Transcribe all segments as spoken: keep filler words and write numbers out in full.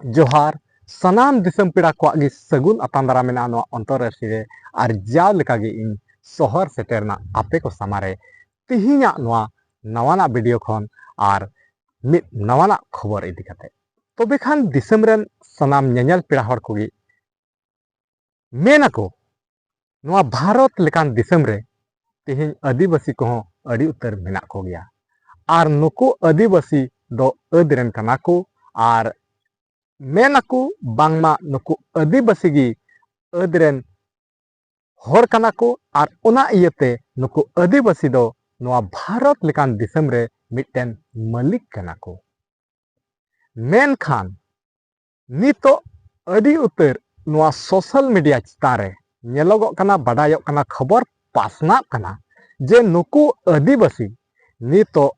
ᱡᱚᱦᱟᱨ᱾ ᱥᱟᱱᱟᱢ ᱫᱤᱥᱚᱢ ᱯᱮᱲᱟ ᱠᱚᱣᱟᱜ ᱜᱮ ᱥᱟᱹᱜᱩᱱ ᱟᱛᱟᱝ ᱫᱟᱨᱟᱢ ᱢᱮᱱᱟᱜᱼᱟ ᱱᱚᱣᱟ ᱚᱱᱛᱚᱨ ᱟᱹᱨᱥᱤ ᱨᱮ᱾ ᱟᱨ ᱡᱟᱣ ᱞᱮᱠᱟᱜᱮ ᱤᱧ ᱥᱚᱦᱚᱨ ᱥᱮᱴᱮᱨ ᱨᱮᱱᱟᱜ ᱟᱯᱮ ᱠᱚ ᱥᱟᱢᱟᱝ ᱨᱮ ᱛᱮᱦᱮᱧᱟᱜ ᱱᱚᱣᱟ ᱱᱟᱣᱟᱱᱟᱜ ᱵᱷᱤᱰᱤᱭᱳ ᱠᱷᱚᱱ ᱟᱨ ᱢᱤᱫ ᱱᱟᱣᱟᱱᱟᱜ ᱠᱷᱚᱵᱚᱨ ᱤᱫᱤ ᱠᱟᱛᱮ᱾ ᱛᱚᱵᱮ ᱠᱷᱟᱱ ᱫᱤᱥᱚᱢ ᱨᱮᱱ ᱥᱟᱱᱟᱢ ᱧᱮᱧᱮᱞ ᱯᱮᱲᱟ ᱦᱚᱲ ᱠᱚᱜᱮ ᱢᱮᱱ ᱟᱠᱚ, ᱱᱚᱣᱟ ᱵᱷᱟᱨᱚᱛ ᱞᱮᱠᱟᱱ ᱫᱤᱥᱚᱢ ᱨᱮ ᱛᱮᱦᱮᱧ ᱟᱹᱫᱤᱵᱟᱹᱥᱤ ᱠᱚᱦᱚᱸ ᱟᱹᱰᱤ ᱩᱛᱟᱹᱨ ᱢᱮᱱᱟᱜ ᱠᱚᱜᱮᱭᱟ᱾ ᱟᱨ ᱱᱩᱠᱩ ᱟᱹᱫᱤᱵᱟᱹᱥᱤ ᱫᱚ ᱟᱹᱫ ᱨᱮᱱ ᱠᱟᱱᱟ ᱠᱚ᱾ ᱟᱨ ᱢᱮᱱ ᱟᱠᱚ ᱵᱟᱝᱢᱟ ᱱᱩᱠᱩ ᱟᱹᱫᱤᱵᱟᱹᱥᱤ ᱜᱮ ᱟᱹᱫ ᱨᱮᱱ ᱦᱚᱲ ᱠᱟᱱᱟ ᱠᱚ᱾ ᱟᱨ ᱚᱱᱟ ᱤᱭᱟᱹᱛᱮ ᱱᱩᱠᱩ ᱟᱹᱫᱤᱵᱟᱹᱥᱤ ᱫᱚ ᱱᱚᱣᱟ ᱵᱷᱟᱨᱚᱛ ᱞᱮᱠᱟᱱ ᱫᱤᱥᱚᱢ ᱨᱮ ᱢᱤᱫᱴᱮᱱ ᱢᱟᱹᱞᱤᱠ ᱠᱟᱱᱟ ᱠᱚ᱾ ᱢᱮᱱᱠᱷᱟᱱ ᱱᱤᱛᱚᱜ ᱟᱹᱰᱤ ᱩᱛᱟᱹᱨ ᱱᱚᱣᱟ ᱥᱳᱥᱟᱞ ᱢᱤᱰᱤᱭᱟ ᱪᱮᱛᱟᱱ ᱨᱮ ᱧᱮᱞᱚᱜᱚᱜ ᱠᱟᱱᱟ, ᱵᱟᱰᱟᱭᱚᱜ ᱠᱟᱱᱟ, ᱠᱷᱚᱵᱚᱨ ᱯᱟᱥᱱᱟᱜ ᱠᱟᱱᱟ ᱡᱮ ᱱᱩᱠᱩ ᱟᱹᱫᱤᱵᱟᱹᱥᱤ ᱱᱤᱛᱚᱜ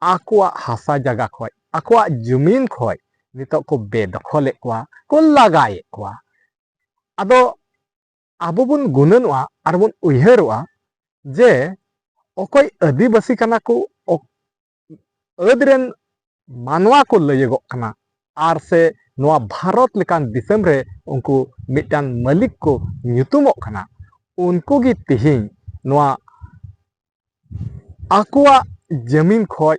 ᱟᱠᱚᱣᱟᱜ ᱦᱟᱥᱟ ᱡᱟᱭᱜᱟ ᱠᱷᱚᱡ, ᱟᱠᱚᱣᱟᱜ ᱡᱩᱢᱤᱱ ᱠᱷᱚᱡ ᱱᱤᱛᱚᱜ ᱠᱚ ᱵᱮᱫᱚᱠᱷᱚᱞᱮᱫ ᱠᱚᱣᱟ, ᱠᱚ ᱞᱟᱜᱟᱭᱮᱫ ᱠᱚᱣᱟ᱾ ᱟᱫᱚ ᱟᱵᱚ ᱵᱚᱱ ᱜᱩᱱᱟᱹᱱᱚᱜᱼᱟ ᱟᱨ ᱵᱚᱱ ᱩᱭᱦᱟᱹᱨᱚᱜᱼᱟ ᱡᱮ ᱚᱠᱚᱭ ᱟᱹᱫᱤᱵᱟᱹᱥᱤ ᱠᱟᱱᱟ ᱠᱚ, ᱚᱠ-, ᱟᱹᱫ ᱨᱮᱱ ᱢᱟᱱᱣᱟ ᱠᱚ ᱞᱟᱹᱭᱟᱹᱜᱚᱜ ᱠᱟᱱᱟ, ᱟᱨ ᱥᱮ ᱱᱚᱣᱟ ᱵᱷᱟᱨᱚᱛ ᱞᱮᱠᱟᱱ ᱫᱤᱥᱚᱢ ᱨᱮ ᱩᱱᱠᱩ ᱢᱤᱫᱴᱟᱝ ᱢᱟᱹᱞᱤᱠ ᱠᱚ ᱧᱩᱛᱩᱢᱚᱜ ᱠᱟᱱᱟ, ᱩᱱᱠᱩ ᱜᱮ ᱛᱮᱦᱮᱧ ᱱᱚᱣᱟ ᱟᱠᱚᱣᱟᱜ ᱡᱟᱹᱢᱤᱱ ᱠᱷᱚᱡ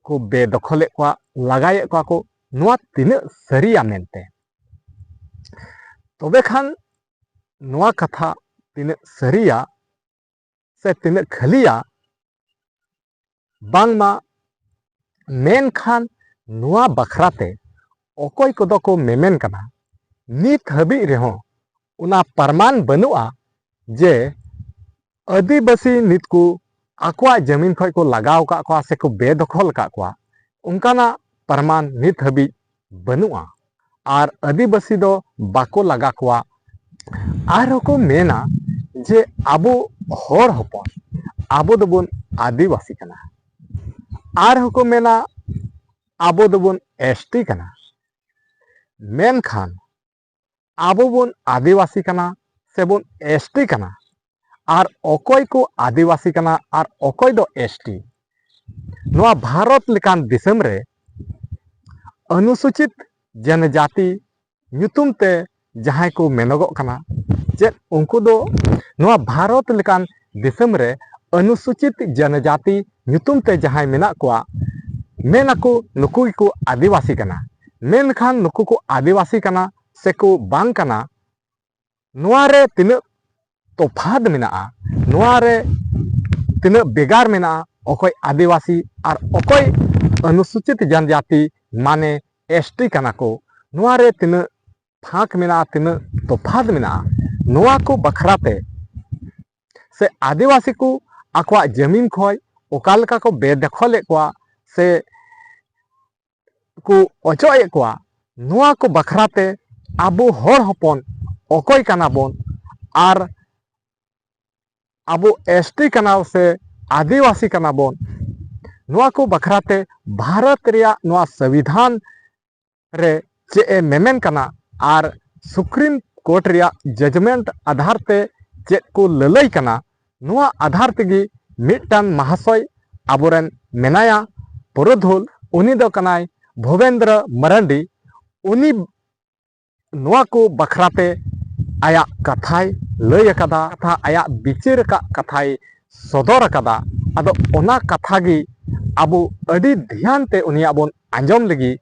ᱠᱚ ᱵᱮᱫᱚᱠᱷᱚᱞᱮᱫ ᱠᱚᱣᱟ, ᱞᱟᱜᱟᱭᱮᱫ ᱠᱚᱣᱟ ᱠᱚ᱾ ᱱᱚᱣᱟ ᱛᱤᱱᱟᱹᱜ ᱥᱟᱹᱨᱤᱭᱟ ᱢᱮᱱᱛᱮ? ᱛᱚᱵᱮ ᱠᱷᱟᱱ ᱱᱚᱣᱟ ᱠᱟᱛᱷᱟ ᱛᱤᱱᱟᱹᱜ ᱥᱟᱹᱨᱤᱭᱟ ᱥᱮ ᱛᱤᱱᱟᱹᱜ ᱠᱷᱟᱹᱞᱤᱭᱟ, ᱵᱟᱝᱢᱟ ᱢᱮᱱᱠᱷᱟᱱ ᱱᱚᱣᱟ ᱵᱟᱠᱷᱨᱟ ᱛᱮ ᱚᱠᱚᱭ ᱠᱚᱫᱚ ᱠᱚ ᱢᱮᱢᱮᱱ ᱠᱟᱱᱟ, ᱱᱤᱛ ᱦᱟᱹᱵᱤᱡ ᱨᱮᱦᱚᱸ ᱚᱱᱟ ᱯᱨᱚᱢᱟᱱ ᱵᱟᱹᱱᱩᱜᱼᱟ ᱡᱮ ᱟᱹᱫᱤᱵᱟᱹᱥᱤ ᱱᱤᱛ ᱠᱚ ᱟᱠᱚᱣᱟᱜ ᱡᱟᱹᱢᱤᱱ ᱠᱷᱚᱡ ᱠᱚ ᱞᱟᱜᱟᱣ ᱟᱠᱟᱫ ᱠᱚᱣᱟ ᱥᱮᱠᱚ ᱵᱮᱫᱚᱠᱷᱚᱞ ᱟᱠᱟᱫ ᱠᱚᱣᱟ᱾ ᱚᱱᱠᱟᱱᱟᱜ ᱯᱨᱚᱢᱟᱱ ᱱᱤᱛ ᱦᱟᱹᱵᱤᱡ ᱵᱟᱹᱱᱩᱜᱼᱟ᱾ ᱟᱨ ᱟᱹᱫᱤᱵᱟᱹᱥᱤ ᱫᱚ ᱵᱟᱠᱚ ᱞᱟᱜᱟ ᱠᱚᱣᱟ᱾ ᱟᱨᱦᱚᱸ ᱠᱚ ᱢᱮᱱᱟ ᱡᱮ ᱟᱵᱚ ᱦᱚᱲ ᱦᱚᱯᱚᱱ, ᱟᱵᱚ ᱫᱚᱵᱚᱱ ᱟᱹᱫᱤᱵᱟᱹᱥᱤ ᱠᱟᱱᱟ᱾ ᱟᱨᱦᱚᱸ ᱠᱚ ᱢᱮᱱᱟ ᱟᱵᱚ ᱫᱚᱵᱚᱱ ᱮᱥ ᱴᱤ ᱠᱟᱱᱟ᱾ ᱢᱮᱱᱠᱷᱟᱱ ᱟᱵᱚ ᱵᱚᱱ ᱟᱹᱫᱤᱵᱟᱹᱥᱤ ᱠᱟᱱᱟ ᱥᱮᱵᱚᱱ ᱮᱥ ᱴᱤ ᱠᱟᱱᱟ, ᱟᱨ ᱚᱠᱚᱭ ᱠᱚ ᱟᱹᱫᱤᱵᱟᱹᱥᱤ ᱠᱟᱱᱟ ᱟᱨ ᱚᱠᱚᱭ ᱫᱚ ᱮᱥ ᱴᱤ? ᱱᱚᱣᱟ ᱵᱷᱟᱨᱚᱛ ᱞᱮᱠᱟᱱ ᱫᱤᱥᱚᱢ ᱨᱮ ᱚᱱᱩᱥᱩᱪᱤᱛ ᱡᱚᱱᱚᱡᱟᱛᱤ ᱧᱩᱛᱩᱢ ᱛᱮ ᱡᱟᱦᱟᱸᱭ ᱠᱚ ᱢᱮᱱᱚᱜᱚᱜ ᱠᱟᱱᱟ, ᱪᱮᱫ ᱩᱱᱠᱩ ᱫᱚ ᱱᱚᱣᱟ ᱵᱷᱟᱨᱚᱛ ᱞᱮᱠᱟᱱ ᱫᱤᱥᱚᱢ ᱨᱮ ᱚᱱᱩᱥᱩᱪᱤᱛ ᱡᱚᱱᱚᱡᱟᱛᱤ ᱧᱩᱛᱩᱢ ᱛᱮ ᱡᱟᱦᱟᱸᱭ ᱢᱮᱱᱟᱜ ᱠᱚᱣᱟ, ᱢᱮᱱ ᱟᱠᱚ ᱱᱩᱠᱩ ᱜᱮᱠᱚ ᱟᱹᱫᱤᱵᱟᱹᱥᱤ ᱠᱟᱱᱟ᱾ ᱢᱮᱱᱠᱷᱟᱱ ᱱᱩᱠᱩ ᱠᱚ ᱟᱹᱫᱤᱵᱟᱹᱥᱤ ᱠᱟᱱᱟ ᱥᱮᱠᱚ ᱵᱟᱝ ᱠᱟᱱᱟ, ᱱᱚᱣᱟ ᱨᱮ ᱛᱤᱱᱟᱹᱜ ᱛᱚᱯᱷᱟᱛ ᱢᱮᱱᱟᱜᱼᱟ, ᱱᱚᱣᱟ ᱨᱮ ᱛᱤᱱᱟᱹᱜ ᱵᱷᱮᱜᱟᱨ ᱢᱮᱱᱟᱜᱼᱟ, ᱚᱠᱚᱭ ᱟᱹᱫᱤᱵᱟᱹᱥᱤ ᱟᱨ ᱚᱠᱚᱭ ᱚᱱᱩᱥᱩᱪᱤᱛ ᱡᱚᱱᱚᱡᱟᱛᱤ ᱢᱟᱱᱮ ᱮᱥ ᱴᱤ ᱠᱟᱱᱟ ᱠᱚ, ᱱᱚᱣᱟ ᱨᱮ ᱛᱤᱱᱟᱹᱜ ᱯᱷᱟᱸᱠ ᱢᱮᱱᱟᱜᱼᱟ, ᱛᱤᱱᱟᱹᱜ ᱛᱚᱯᱷᱟᱛ ᱢᱮᱱᱟᱜᱼᱟ, ᱱᱚᱣᱟ ᱠᱚ ᱵᱟᱠᱷᱨᱟ ᱛᱮ ᱥᱮ ᱟᱹᱫᱤᱵᱟᱹᱥᱤ ᱠᱚ ᱟᱠᱚᱣᱟᱜ ᱡᱟᱹᱢᱤᱱ ᱠᱷᱚᱱ ᱚᱠᱟ ᱞᱮᱠᱟ ᱠᱚ ᱵᱮᱫᱚᱠᱷᱚᱞᱮᱫ ᱠᱚᱣᱟ ᱥᱮ ᱠᱚ ᱚᱪᱚᱜ ᱮᱫ ᱠᱚᱣᱟ, ᱱᱚᱣᱟ ᱠᱚ ᱵᱟᱠᱷᱨᱟ ᱛᱮ ᱟᱵᱚ ᱦᱚᱲ ᱦᱚᱯᱚᱱ ᱚᱠᱚᱭ ᱠᱟᱱᱟ ᱵᱚᱱ ᱟᱨ ᱟᱵᱚ ᱮᱥ ᱴᱤ ᱠᱟᱱᱟ ᱥᱮ ᱟᱹᱫᱤᱵᱟᱹᱥᱤ ᱠᱟᱱᱟ ᱵᱚᱱ, ᱱᱚᱣᱟ ᱠᱚ ᱵᱟᱠᱷᱨᱟ ᱛᱮ ᱵᱷᱟᱨᱚᱛ ᱨᱮᱭᱟᱜ ᱱᱚᱣᱟ ᱥᱚᱝᱵᱤᱫᱷᱟᱱ ᱨᱮ ᱪᱮᱫ ᱮ ᱢᱮᱢᱮᱱ ᱠᱟᱱᱟ ᱟᱨ ᱥᱩᱯᱨᱤᱢ ᱠᱳᱨᱴ ᱨᱮᱭᱟᱜ ᱡᱟᱡᱽᱢᱮᱱᱴ ᱟᱫᱷᱟᱨ ᱛᱮ ᱪᱮᱫ ᱠᱚ ᱞᱟᱹᱞᱟᱹᱭ ᱠᱟᱱᱟ, ᱱᱚᱣᱟ ᱟᱫᱷᱟᱨ ᱛᱮᱜᱮ ᱢᱤᱫᱴᱟᱝ ᱢᱟᱦᱟᱥᱚᱭ ᱟᱵᱚᱨᱮᱱ ᱢᱮᱱᱟᱭᱟ ᱯᱩᱨᱩᱫᱷᱩᱞ, ᱩᱱᱤ ᱫᱚ ᱠᱟᱱᱟᱭ ᱵᱷᱩᱵᱮᱱᱫᱨᱚ ᱢᱟᱨᱟᱱᱰᱤ᱾ ᱩᱱᱤ ᱱᱚᱣᱟ ᱠᱚ ᱵᱟᱠᱷᱨᱟ ᱛᱮ ᱟᱭᱟᱜ ᱠᱟᱛᱷᱟᱭ ᱞᱟᱹᱭ ᱟᱠᱟᱫᱟ, ᱠᱟᱛᱷᱟ ᱟᱭᱟᱜ ᱵᱤᱪᱟᱹᱨ ᱟᱠᱟᱫ ᱠᱟᱛᱷᱟᱭ ᱥᱚᱫᱚᱨ ᱟᱠᱟᱫᱟ᱾ ᱟᱫᱚ ᱚᱱᱟ ᱠᱟᱛᱷᱟ ᱜᱮ ᱟᱵᱚ ᱟᱹᱰᱤ ᱫᱷᱮᱭᱟᱱ ᱛᱮ ᱩᱱᱤᱭᱟᱜ ᱵᱚᱱ ᱟᱸᱡᱚᱢ ᱞᱟᱹᱜᱤᱫ᱾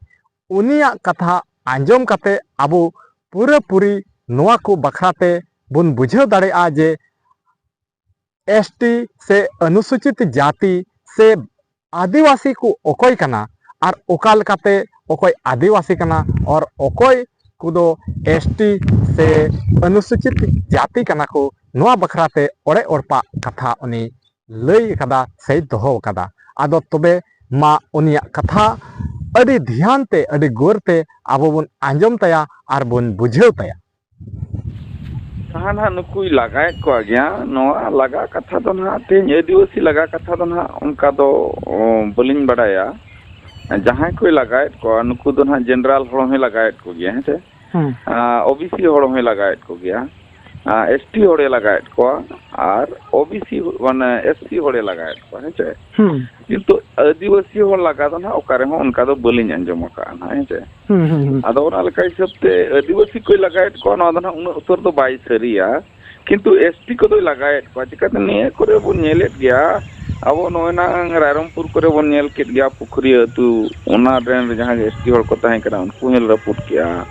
ᱩᱱᱤᱭᱟᱜ ᱠᱟᱛᱷᱟ ᱟᱸᱡᱚᱢ ᱠᱟᱛᱮ ᱟᱵᱚ ᱯᱩᱨᱟᱹᱯᱩᱨᱤ ᱱᱚᱣᱟ ᱠᱚ ᱵᱟᱠᱷᱨᱟ ᱛᱮ ᱵᱚᱱ ᱵᱩᱡᱷᱟᱹᱣ ᱫᱟᱲᱮᱭᱟᱜᱼᱟ ᱡᱮ ᱮᱥ ᱴᱤ ᱥᱮ ᱚᱱᱩᱥᱩᱪᱤᱛ ᱡᱟᱹᱛᱤ ᱥᱮ ᱟᱹᱫᱤᱵᱟᱹᱥᱤ ᱠᱚ ᱚᱠᱚᱭ ᱠᱟᱱᱟ ᱟᱨ ᱚᱠᱟ ᱞᱮᱠᱟᱛᱮ ᱚᱠᱚᱭ ᱟᱹᱫᱤᱵᱟᱹᱥᱤ ᱠᱟᱱᱟ ᱟᱨ ᱚᱠᱚᱭ ᱠᱚᱫᱚ ᱮᱥ ᱴᱤ ᱥᱮ ᱚᱱᱩᱥᱩᱪᱤᱛ ᱡᱟᱹᱛᱤ ᱠᱟᱱᱟ ᱠᱚ, ᱱᱚᱣᱟ ᱵᱟᱠᱷᱨᱟ ᱛᱮ ᱚᱲᱮ ᱚᱲᱯᱟᱜ ᱠᱟᱛᱷᱟ ᱩᱱᱤ ᱞᱟᱹᱭ ᱟᱠᱟᱫᱟ ᱥᱮᱭ ᱫᱚᱦᱚ ᱟᱠᱟᱫᱟ᱾ ᱟᱫᱚ ᱛᱚᱵᱮ ᱢᱟ ᱩᱱᱤᱭᱟᱜ ᱠᱟᱛᱷᱟ ᱟᱹᱰᱤ ᱫᱷᱮᱭᱟᱱ ᱛᱮ, ᱟᱹᱰᱤ ᱜᱚᱨ ᱛᱮ ᱟᱵᱚ ᱵᱚᱱ ᱟᱸᱡᱚᱢ ᱛᱟᱭᱟ ᱟᱨ ᱵᱚᱱ ᱵᱩᱡᱷᱟᱹᱣ ᱛᱟᱭᱟ᱾ ᱡᱟᱦᱟᱸ ᱱᱟᱦᱟᱜ ᱱᱩᱠᱩᱭ ᱞᱟᱜᱟᱭᱮᱫ ᱠᱚᱣᱟ ᱜᱮᱭᱟ, ᱱᱚᱣᱟ ᱞᱟᱜᱟ ᱠᱟᱛᱷᱟ ᱫᱚ ᱱᱟᱦᱟᱜ ᱛᱮᱦᱮᱧ ᱟᱹᱫᱤᱵᱟᱹᱥᱤ ᱞᱟᱜᱟ ᱠᱟᱛᱷᱟ ᱫᱚ ᱱᱟᱦᱟᱜ ᱚᱱᱠᱟ ᱫᱚ ᱚ, ᱵᱟᱹᱞᱤᱧ ᱵᱟᱰᱟᱭᱟ᱾ ᱡᱟᱦᱟᱸᱭ ᱠᱚᱭ ᱞᱟᱜᱟᱭᱮᱫ ᱠᱚᱣᱟ, ᱱᱩᱠᱩ ᱫᱚ ᱱᱟᱦᱟᱜ ᱡᱮᱱᱟᱨᱟᱞ ᱦᱚᱲ ᱦᱚᱸᱭ ᱞᱟᱜᱟᱭᱮᱫ ᱠᱚᱜᱮᱭᱟ, ᱦᱮᱸ ᱥᱮ? ᱦᱮᱸ ᱳ ᱵᱤ ᱥᱤ ᱦᱚᱲ ᱦᱚᱸᱭ ᱞᱟᱜᱟᱭᱮᱫ ᱠᱚᱜᱮᱭᱟ᱾ ᱮᱥ ᱴᱤ ᱦᱚᱲᱮ ᱞᱟᱜᱟᱭᱮᱫ ᱠᱚᱣᱟ ᱟᱨ ᱳ ᱵᱤ ᱥᱤ, ᱢᱟᱱᱮ, ᱮᱥ ᱥᱤ ᱦᱚᱲᱮ ᱞᱟᱜᱟᱭᱮᱫ ᱠᱚᱣᱟ, ᱦᱮᱸ ᱪᱮ? ᱦᱩᱸ᱾ ᱠᱤᱱᱛᱩ ᱟᱹᱫᱤᱵᱟᱹᱥᱤ ᱦᱚᱲ ᱞᱟᱜᱟ ᱫᱚ ᱱᱟᱦᱟᱜ ᱚᱠᱟ ᱨᱮᱦᱚᱸ ᱚᱱᱠᱟ ᱫᱚ ᱵᱟᱹᱞᱤᱧ ᱟᱸᱡᱚᱢ ᱟᱠᱟᱫᱼᱟ ᱱᱟᱦᱟᱜ, ᱦᱮᱸ ᱪᱮ? ᱦᱩᱸ, ᱦᱩᱸ, ᱦᱩᱸ᱾ ᱟᱫᱚ ᱚᱱᱟ ᱞᱮᱠᱟ ᱦᱤᱥᱟᱹᱵ ᱛᱮ ᱟᱹᱫᱤᱵᱟᱹᱥᱤ ᱠᱚᱭ ᱞᱟᱜᱟᱭᱮᱫ ᱠᱚᱣᱟ, ᱱᱚᱣᱟ ᱫᱚ ᱱᱟᱦᱟᱜ ᱩᱱᱟᱹᱜ ᱩᱛᱟᱹᱨ ᱫᱚ ᱵᱟᱭ ᱥᱟᱹᱨᱤᱭᱟ, ᱠᱤᱱᱛᱩ ᱮᱥ ᱴᱤ ᱠᱚᱫᱚᱭ ᱞᱟᱜᱟᱭᱮᱫ ᱠᱚᱣᱟ᱾ ᱪᱤᱠᱟᱹᱛᱮ ᱱᱤᱭᱟᱹ ᱠᱚᱨᱮ ᱵᱚᱱ ᱧᱮᱞᱮᱫ ᱜᱮᱭᱟ, ᱟᱵᱚ ᱱᱚᱜᱼᱚᱭ ᱱᱟᱝ ᱨᱟᱭᱨᱚᱝᱯᱩᱨ ᱠᱚᱨᱮ ᱵᱚᱱ ᱧᱮᱞ ᱠᱮᱫ ᱜᱮᱭᱟ, ᱯᱩᱠᱷᱩᱨᱤᱭᱟᱹ ᱟᱹᱛᱩ, ᱚᱱᱟ ᱨᱮᱱ ᱡᱟᱦᱟᱸ ᱜᱮ ᱮᱥ ᱴᱤ ᱦᱚᱲ ᱠᱚ ᱛᱟᱦᱮᱸ ᱠᱟᱱᱟ, ᱩᱱᱠᱩ ᱦᱚᱸ ᱨᱟᱹᱯᱩᱫ ᱠᱮᱜᱼᱟ᱾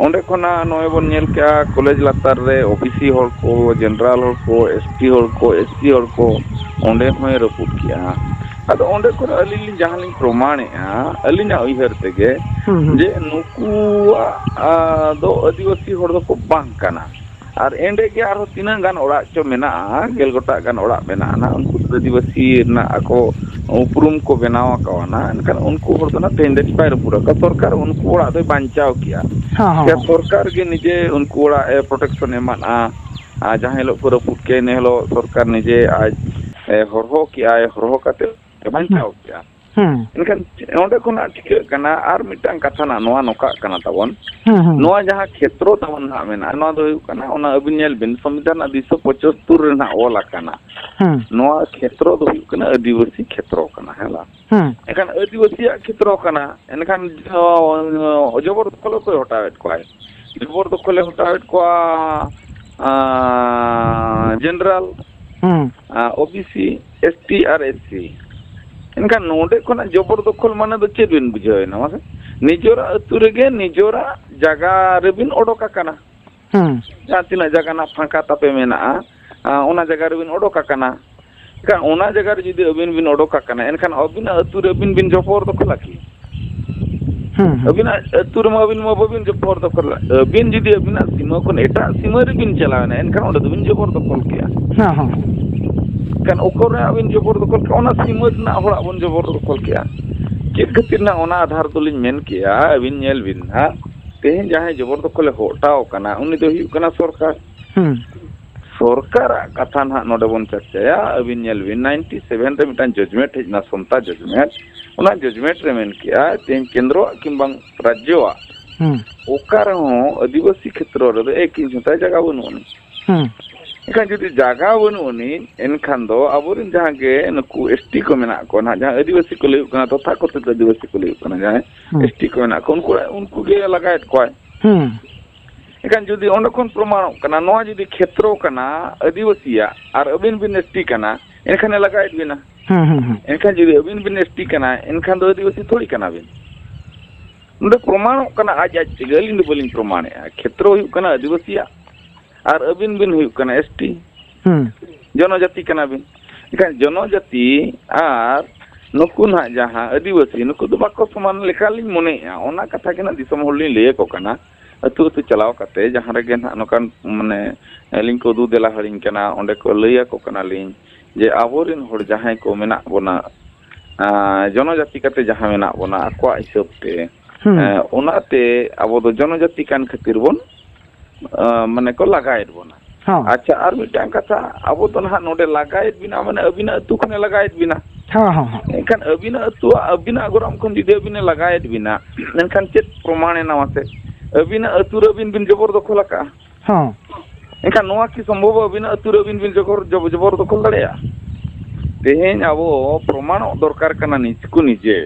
ᱚᱸᱰᱮ ᱠᱷᱚᱱᱟᱜ ᱱᱚᱜᱼᱚᱭ ᱵᱚᱱ ᱧᱮᱞ ᱠᱮᱜᱼᱟ, ᱠᱚᱞᱮᱡᱽ ᱞᱟᱛᱟᱨ ᱨᱮ ᱳ ᱵᱤ ᱥᱤ ᱦᱚᱲ ᱠᱚ, ᱡᱮᱱᱟᱨᱟᱞ ᱦᱚᱲ ᱠᱚ, ᱮᱥ ᱴᱤ ᱦᱚᱲ ᱠᱚ, ᱮᱥ ᱥᱤ ᱦᱚᱲ ᱠᱚ, ᱚᱸᱰᱮ ᱦᱚᱸᱭ ᱨᱟᱹᱯᱩᱫ ᱠᱮᱜᱼᱟ᱾ ᱟᱫᱚ ᱚᱸᱰᱮ ᱠᱷᱚᱱ ᱟᱹᱞᱤᱧ ᱞᱤᱧ ᱡᱟᱦᱟᱸ ᱞᱤᱧ ᱯᱨᱚᱢᱟᱬᱮᱜᱼᱟ, ᱟᱹᱞᱤᱧᱟᱜ ᱩᱭᱦᱟᱹᱨ ᱛᱮᱜᱮ, ᱦᱩᱸ, ᱦᱩᱸ᱾ ᱡᱮ ᱱᱩᱠᱩᱣᱟᱜ, ᱟ, ᱫᱚ ᱟᱹᱫᱤᱵᱟᱹᱥᱤ ᱦᱚᱲ ᱫᱚᱠᱚ ᱵᱟᱝ ᱠᱟᱱᱟ᱾ ᱟᱨ ᱮᱸᱰᱮ ᱜᱮ ᱟᱨᱦᱚᱸ ᱛᱤᱱᱟᱹᱜ ᱜᱟᱱ ᱚᱲᱟᱜ ᱪᱚ ᱢᱮᱱᱟᱜᱼᱟ, ᱜᱮᱞ ᱜᱚᱴᱟᱝ ᱜᱟᱱ ᱚᱲᱟᱜ ᱢᱮᱱᱟᱜᱼᱟ ᱱᱟᱜ, ᱩᱱᱠᱩ ᱫᱚ ᱟᱹᱫᱤᱵᱟᱹᱥᱤ ᱨᱮᱱᱟᱜ ᱟᱠᱚ ᱩᱯᱨᱩᱢ ᱠᱚ ᱵᱮᱱᱟᱣ ᱟᱠᱟᱣᱱᱟ᱾ ᱮᱱᱠᱷᱟᱱ ᱩᱱᱠᱩ ᱦᱚᱲ ᱫᱚ ᱱᱟᱜ ᱛᱮᱦᱮᱧ ᱫᱷᱟᱹᱵᱤᱡ ᱵᱟᱭ ᱨᱟᱹᱯᱩᱫ ᱟᱠᱟᱫ, ᱥᱚᱨᱠᱟᱨ ᱩᱱᱠᱩ ᱚᱲᱟᱜ ᱫᱚᱭ ᱵᱟᱧᱪᱟᱣ ᱠᱮᱜᱼᱟ᱾ ᱦᱮᱸ, ᱦᱮᱸ, ᱥᱮ ᱦᱮᱸ᱾ ᱥᱚᱨᱠᱟᱨ ᱜᱮ ᱱᱤᱡᱮ ᱩᱱᱠᱩ ᱚᱲᱟᱜ ᱮ ᱯᱨᱚᱴᱮᱠᱥᱚᱱ ᱮᱢᱟᱫᱼᱟ᱾ ᱟᱨ ᱡᱟᱦᱟᱸ ᱦᱤᱞᱳᱜ ᱠᱚ ᱨᱟᱹᱯᱩᱫ ᱠᱮᱜᱼᱟ, ᱤᱱᱟᱹ ᱦᱤᱞᱳᱜ ᱥᱚᱨᱠᱟᱨ ᱱᱤᱡᱮ ᱟᱡ ᱮ ᱦᱚᱨᱦᱚ ᱠᱮᱜᱼᱟᱭ, ᱦᱚᱨᱦᱚ ᱠᱟᱛᱮ ᱵᱟᱧᱪᱟᱣ ᱠᱮᱜᱼᱟ᱾ ᱦᱩᱸ᱾ ᱮᱱᱠᱷᱟᱱ ᱚᱸᱰᱮ ᱠᱷᱚᱱᱟᱜ ᱴᱷᱤᱠᱟᱹᱜ ᱠᱟᱱᱟ ᱟᱨ ᱢᱤᱫᱴᱟᱝ ᱠᱟᱛᱷᱟ ᱱᱟᱜ ᱱᱚᱣᱟ ᱱᱚᱝᱠᱟᱜ ᱠᱟᱱᱟ ᱛᱟᱵᱚᱱ, ᱦᱩᱸ, ᱦᱩᱸ᱾ ᱱᱚᱣᱟ ᱡᱟᱦᱟᱸ ᱠᱷᱮᱛᱨᱚ ᱛᱟᱵᱚᱱ ᱱᱟᱜ ᱢᱮᱱᱟᱜᱼᱟ, ᱱᱚᱣᱟ ᱫᱚ ᱦᱩᱭᱩᱜ ᱠᱟᱱᱟ, ᱚᱱᱟ ᱟᱹᱵᱤᱱ ᱧᱮᱞ ᱵᱤᱱ, ᱥᱚᱝᱵᱤᱫᱷᱟᱱ ᱨᱮᱱᱟᱜ ᱫᱩᱭᱥᱚ ᱯᱚᱸᱪᱟᱛᱛᱳᱨ ᱨᱮ ᱱᱟᱜ ᱚᱞ ᱟᱠᱟᱱᱟ᱾ ᱦᱩᱸ᱾ ᱱᱚᱣᱟ ᱠᱷᱮᱛᱨᱚ ᱫᱚ ᱦᱩᱭᱩᱜ ᱠᱟᱱᱟ ᱟᱹᱫᱤᱵᱟᱹᱥᱤ ᱠᱷᱮᱛᱨᱚ ᱠᱟᱱᱟ, ᱦᱮᱸ ᱵᱟᱝ? ᱦᱩᱸ᱾ ᱮᱱᱠᱷᱟᱱ ᱟᱹᱫᱤᱵᱟᱹᱥᱤᱭᱟᱜ ᱠᱷᱮᱛᱨᱚ ᱠᱟᱱᱟ, ᱮᱱᱠᱷᱟᱱ ᱡᱚ-, ᱡᱚᱵᱚᱨ ᱫᱚᱠᱷᱚᱞ ᱚᱠᱚᱭ ᱦᱚᱴᱟᱣᱮᱫ ᱠᱚᱣᱟᱭ? ᱡᱚᱵᱚᱨ ᱫᱚᱠᱷᱚᱞᱮ ᱦᱚᱴᱟᱣᱮᱫ ᱠᱚᱣᱟ, ᱟᱸ, ᱡᱮᱱᱟᱨᱟᱞ, ᱦᱩᱸ᱾ ᱟᱸ, O B C, S T ᱟᱨ ᱮᱥ ᱥᱤ᱾ ᱮᱱᱠᱷᱟᱱ ᱱᱚᱰᱮ ᱠᱷᱚᱱᱟᱜ ᱡᱚᱵᱚᱨ ᱫᱚᱠᱷᱚᱞ ᱢᱟᱱᱮ ᱫᱚ ᱪᱮᱫ ᱵᱤᱱ ᱵᱩᱡᱷᱟᱹᱣᱮᱱᱟ ᱢᱟᱥᱮ? ᱱᱤᱡᱚᱨᱟᱜ ᱟᱹᱛᱩ ᱨᱮᱜᱮ ᱱᱤᱡᱚᱨᱟᱜ ᱡᱟᱭᱜᱟ ᱨᱮᱵᱤᱱ ᱚᱰᱚᱠ ᱟᱠᱟᱱᱟ᱾ ᱦᱩᱸ᱾ ᱡᱟᱦᱟᱸ ᱛᱤᱱᱟᱹᱜ ᱡᱟᱭᱜᱟ ᱱᱟᱜ ᱯᱷᱟᱸᱠᱟ ᱛᱟᱯᱮ ᱢᱮᱱᱟᱜᱼᱟ, ᱟᱸ, ᱚᱱᱟ ᱡᱟᱭᱜᱟ ᱨᱮᱵᱤᱱ ᱚᱰᱚᱠ ᱟᱠᱟᱱᱟ᱾ ᱮᱱᱠᱷᱟᱱ ᱚᱱᱟ ᱡᱟᱭᱜᱟ ᱨᱮ ᱡᱩᱫᱤ ᱟᱹᱵᱤᱱ ᱵᱤᱱ ᱚᱰᱚᱠ ᱟᱠᱟᱱᱟ, ᱮᱱᱠᱷᱟᱱ ᱟᱹᱵᱤᱱᱟᱜ ᱟᱹᱛᱩ ᱨᱮ ᱟᱹᱵᱤᱱ ᱵᱤᱱ ᱡᱚᱵᱚᱨ ᱫᱚᱠᱷᱚᱞᱟ ᱠᱤ? ᱦᱩᱸ, ᱦᱩᱸ᱾ ᱟᱹᱵᱤᱱᱟᱜ ᱟᱹᱛᱩ ᱨᱮᱢᱟ ᱟᱹᱵᱤᱱ ᱢᱟ ᱵᱟᱹᱵᱤᱱ ᱡᱚᱵᱚᱨ ᱫᱚᱠᱷᱚᱞᱟ᱾ ᱟᱹᱵᱤᱱ ᱡᱩᱫᱤ ᱟᱹᱵᱤᱱᱟᱜ ᱥᱤᱢᱟᱹ ᱠᱷᱚᱱ ᱮᱴᱟᱜ ᱥᱤᱢᱟᱹ ᱨᱮᱵᱤᱱ ᱪᱟᱞᱟᱣᱮᱱᱟ, ᱮᱱᱠᱷᱟᱱ ᱚᱸᱰᱮ ᱫᱚᱵᱤᱱ ᱡᱚᱵᱚᱨ ᱫᱚᱠᱷᱚᱞ ᱠᱮᱜᱼᱟ᱾ ᱦᱮᱸ, ᱦᱮᱸ᱾ ᱮᱱᱠᱷᱟᱱ ᱚᱠᱚᱨᱮ ᱟᱹᱵᱤᱱ ᱡᱚᱵᱚᱨ ᱫᱚᱠᱷᱚᱞ ᱠᱮᱜᱼᱟ? ᱚᱱᱟ ᱥᱤᱢᱟᱹ ᱨᱮᱱᱟᱜ ᱦᱚᱲᱟᱜ ᱵᱚᱱ ᱡᱚᱵᱚᱨ ᱫᱚᱠᱷᱚᱞ ᱠᱮᱜᱼᱟ᱾ ᱪᱮᱫ ᱠᱷᱟᱹᱛᱤᱨ ᱱᱟᱜ ᱚᱱᱟ ᱟᱫᱷᱟᱨ ᱫᱚᱞᱤᱧ ᱢᱮᱱ ᱠᱮᱜᱼᱟ, ᱟᱹᱵᱤᱱ ᱧᱮᱞ ᱵᱤᱱ ᱱᱟᱜ, ᱛᱮᱦᱮᱧ ᱡᱟᱦᱟᱸᱭ ᱡᱚᱵᱚᱨ ᱫᱚᱠᱷᱚᱞᱮ ᱦᱚᱴᱟᱣ ᱠᱟᱱᱟ, ᱩᱱᱤ ᱫᱚ ᱦᱩᱭᱩᱜ ᱠᱟᱱᱟ ᱥᱚᱨᱠᱟᱨ᱾ ᱦᱩᱸ᱾ ᱥᱚᱨᱠᱟᱨᱟᱜ ᱠᱟᱛᱷᱟ ᱱᱟᱦᱟᱜ ᱱᱚᱰᱮ ᱵᱚᱱ ᱪᱟᱨᱪᱟᱭᱟ᱾ ᱟᱹᱵᱤᱱ ᱧᱮᱞ ᱵᱤᱱ, ᱱᱟᱭᱤᱱᱴᱤ ᱥᱮᱵᱷᱮᱱ ᱨᱮ ᱢᱤᱫᱴᱟᱝ ᱡᱟᱡᱽᱢᱮᱱᱴ ᱦᱮᱡ ᱮᱱᱟ, ᱥᱚᱱᱛᱟ ᱡᱟᱡᱽᱢᱮᱱᱴ᱾ ᱚᱱᱟ ᱡᱟᱡᱽᱢᱮᱱᱴ ᱨᱮ ᱢᱮᱱ ᱠᱮᱜᱼᱟ, ᱛᱮᱦᱮᱧ ᱠᱮᱱᱫᱨᱚᱣᱟᱜ ᱠᱤᱝᱵᱟ ᱨᱟᱡᱽᱡᱚᱣᱟᱜ ᱦᱩᱸ᱾ ᱚᱠᱟ ᱨᱮᱦᱚᱸ ᱟᱹᱫᱤᱵᱟᱹᱥᱤ ᱠᱷᱮᱛᱨᱚ ᱨᱮᱫᱚ ᱮᱠ ᱤᱧᱪ ᱦᱚᱸ ᱛᱟᱭ ᱡᱟᱭᱜᱟ ᱵᱟᱹᱱᱩᱜ ᱟᱹᱱᱤᱡ᱾ ᱦᱩᱸ᱾ ᱮᱱᱠᱷᱟᱱ ᱡᱩᱫᱤ ᱡᱟᱭᱜᱟ ᱵᱟᱹᱱᱩᱜ ᱟᱹᱱᱤᱡ, ᱮᱱᱠᱷᱟᱱ ᱫᱚ ᱟᱵᱚᱨᱮᱱ ᱡᱟᱦᱟᱸ ᱜᱮ ᱱᱩᱠᱩ ᱮᱥ ᱴᱤ ᱠᱚ ᱢᱮᱱᱟᱜ ᱠᱚᱣᱟ ᱱᱟᱦᱟᱜ, ᱡᱟᱦᱟᱸ ᱟᱹᱫᱤᱵᱟᱹᱥᱤ ᱠᱚ ᱞᱟᱹᱭᱚᱜ ᱠᱟᱱᱟ, ᱛᱚᱛᱷᱟᱠᱚᱛᱷᱤᱛ ᱟᱹᱫᱤᱵᱟᱹᱥᱤ ᱠᱚ ᱞᱟᱹᱭᱚᱜ ᱠᱟᱱᱟ, ᱡᱟᱦᱟᱸᱭ ᱦᱩᱸ᱾ ᱮᱥ ᱴᱤ ᱠᱚ ᱢᱮᱱᱟᱜ ᱠᱚᱣᱟ, ᱩᱱᱠᱩ, ᱩᱱᱠᱩ ᱜᱮ ᱞᱟᱜᱟᱭᱮᱫ ᱠᱚᱣᱟᱭ᱾ ᱦᱩᱸ᱾ ᱮᱱᱠᱷᱟᱱ ᱡᱩᱫᱤ ᱚᱸᱰᱮ ᱠᱷᱚᱱ ᱯᱨᱚᱢᱟᱬᱚᱜ ᱠᱟᱱᱟ, ᱱᱚᱣᱟ ᱡᱩᱫᱤ ᱠᱷᱮᱛᱨᱚ ᱠᱟᱱᱟ ᱟᱹᱫᱤᱵᱟᱹᱥᱤᱭᱟᱜ ᱟᱨ ᱟᱹᱵᱤᱱ ᱵᱤᱱ ᱮᱥ ᱴᱤ ᱠᱟᱱᱟ, ᱮᱱᱠᱷᱟᱱᱮ ᱞᱟᱜᱟᱭᱮᱫ ᱵᱤᱱᱟ᱾ ᱦᱩᱸ, ᱦᱩᱸ, ᱦᱩᱸ᱾ ᱮᱱᱠᱷᱟᱱ ᱡᱩᱫᱤ ᱟᱹᱵᱤᱱ ᱵᱤᱱ ᱮᱥ ᱴᱤ ᱠᱟᱱᱟ, ᱮᱱᱠᱷᱟᱱ ᱫᱚ ᱟᱹᱫᱤᱵᱟᱹᱥᱤ ᱛᱷᱚᱲᱤ ᱠᱟᱱᱟ ᱵᱤᱱ᱾ ᱱᱚᱰᱮ ᱯᱨᱚᱢᱟᱬᱚᱜ ᱠᱟᱱᱟ ᱟᱡ ᱟᱡ ᱛᱮᱜᱮ, ᱟᱹᱞᱤᱧ ᱫᱚ ᱵᱟᱹᱞᱤᱧ ᱯᱨᱚᱢᱟᱬᱮᱜᱼᱟ᱾ ᱠᱷᱮᱛᱨᱚ ᱦᱩᱭᱩᱜ ᱠᱟᱱᱟ ᱟᱹᱫᱤᱵᱟᱹᱥᱤᱭᱟᱜ ᱟᱨ ᱟᱹᱵᱤᱱ ᱵᱤᱱ ᱦᱩᱭᱩᱜ ᱠᱟᱱᱟ ᱮᱥ ᱴᱤ᱾ ᱦᱩᱸ᱾ ᱡᱚᱱᱚᱡᱟᱹᱛᱤ ᱠᱟᱱᱟ ᱵᱤᱱ᱾ ᱮᱱᱠᱷᱟᱱ ᱡᱚᱱᱚᱡᱟᱹᱛᱤ ᱟᱨ ᱱᱩᱠᱩ ᱱᱟᱦᱟᱜ ᱡᱟᱦᱟᱸ ᱟᱹᱫᱤᱵᱟᱹᱥᱤ, ᱱᱩᱠᱩ ᱫᱚ ᱵᱟᱠᱚ ᱥᱚᱢᱟᱱ ᱞᱮᱠᱟᱞᱤᱧ ᱢᱚᱱᱮᱭᱮᱜᱼᱟ᱾ ᱚᱱᱟ ᱠᱟᱛᱷᱟ ᱜᱮ ᱱᱟᱦᱟᱜ ᱫᱤᱥᱚᱢ ᱦᱚᱲ ᱞᱤᱧ ᱞᱟᱹᱭ ᱟᱠᱚ ᱠᱟᱱᱟ᱾ ᱟᱹᱛᱩ ᱟᱹᱛᱩ ᱪᱟᱞᱟᱣ ᱠᱟᱛᱮ ᱡᱟᱦᱟᱸ ᱨᱮᱜᱮ ᱱᱟᱦᱟᱜ ᱱᱚᱝᱠᱟᱱ, ᱢᱟᱱᱮ, ᱟᱹᱞᱤᱧ ᱠᱚ ᱩᱫᱩᱜ ᱫᱮᱞᱟ ᱟᱹᱞᱤᱧ ᱠᱟᱱᱟ, ᱚᱸᱰᱮ ᱠᱚ ᱞᱟᱹᱭ ᱟᱠᱚ ᱠᱟᱱᱟᱞᱤᱧ ᱡᱮ ᱟᱵᱚᱨᱮᱱ ᱦᱚᱲ ᱡᱟᱦᱟᱸᱭ ᱠᱚ ᱢᱮᱱᱟᱜ ᱵᱚᱱᱟ, ᱟᱸ, ᱡᱚᱱᱚᱡᱟᱹᱛᱤ ᱠᱟᱛᱮ ᱡᱟᱦᱟᱸ ᱢᱮᱱᱟᱜ ᱵᱚᱱᱟ ᱟᱠᱚᱣᱟᱜ ᱦᱤᱥᱟᱹᱵ ᱛᱮ, ᱦᱩᱸ᱾ ᱮᱸ, ᱚᱱᱟᱛᱮ ᱟᱵᱚ ᱫᱚ ᱡᱚᱱᱚᱡᱟᱹᱛᱤ ᱠᱟᱱ ᱠᱷᱟᱹᱛᱤᱨ ᱵᱚᱱ, ᱟᱸ, ᱢᱟᱱᱮ ᱠᱚ ᱞᱟᱜᱟᱭᱮᱫ ᱵᱚᱱᱟ᱾ ᱦᱚᱸ᱾ ᱟᱪᱪᱷᱟ, ᱟᱨ ᱢᱤᱫᱴᱟᱝ ᱠᱟᱛᱷᱟ, ᱟᱵᱚ ᱫᱚ ᱱᱟᱦᱟᱜ ᱱᱚᱰᱮ ᱞᱟᱜᱟᱭᱮᱫ ᱵᱤᱱᱟ, ᱢᱟᱱᱮ ᱟᱹᱵᱤᱱᱟᱜ ᱟᱹᱛᱩ ᱠᱷᱚᱱᱮ ᱞᱟᱜᱟᱭᱮᱫ ᱵᱤᱱᱟ᱾ ᱦᱚᱸ, ᱦᱚᱸ, ᱦᱚᱸ᱾ ᱮᱱᱠᱷᱟᱱ ᱟᱹᱵᱤᱱᱟᱜ ᱟᱹᱛᱩᱣᱟᱜ, ᱟᱹᱵᱤᱱᱟᱜ ᱜᱚᱨᱟᱢ ᱠᱷᱚᱱ ᱡᱩᱫᱤ ᱟᱹᱵᱤᱱᱮ ᱞᱟᱜᱟᱭᱮᱫ ᱵᱤᱱᱟ, ᱮᱱᱠᱷᱟᱱ ᱪᱮᱫ ᱯᱨᱚᱢᱟᱬ ᱮᱱᱟ ᱢᱟᱥᱮ? ᱟᱹᱵᱤᱱᱟᱜ ᱟᱹᱛᱩ ᱨᱮ ᱟᱹᱵᱤᱱ ᱵᱤᱱ ᱡᱚᱵᱚᱨ ᱫᱚᱠᱷᱚᱞ ᱟᱠᱟᱫᱼᱟ᱾ ᱦᱚᱸ᱾ ᱮᱱᱠᱷᱟᱱ ᱱᱚᱣᱟ ᱠᱤ ᱥᱚᱢᱵᱷᱚᱵ ᱟᱹᱵᱤᱱᱟᱜ ᱟᱹᱛᱩ ᱨᱮ ᱟᱹᱵᱤᱱ ᱵᱤᱱ ᱡᱚᱵᱚᱨ, ᱡᱚᱵ-, ᱡᱚᱵᱚᱨ ᱫᱚᱠᱷᱚᱞ ᱫᱟᱲᱮᱭᱟᱜᱼᱟ? ᱛᱮᱦᱮᱧ ᱟᱵᱚ ᱯᱨᱚᱢᱟᱬᱚᱜ ᱫᱚᱨᱠᱟᱨ ᱠᱟᱱᱟ ᱱᱤᱡᱮ ᱠᱚ ᱱᱤᱡᱮ᱾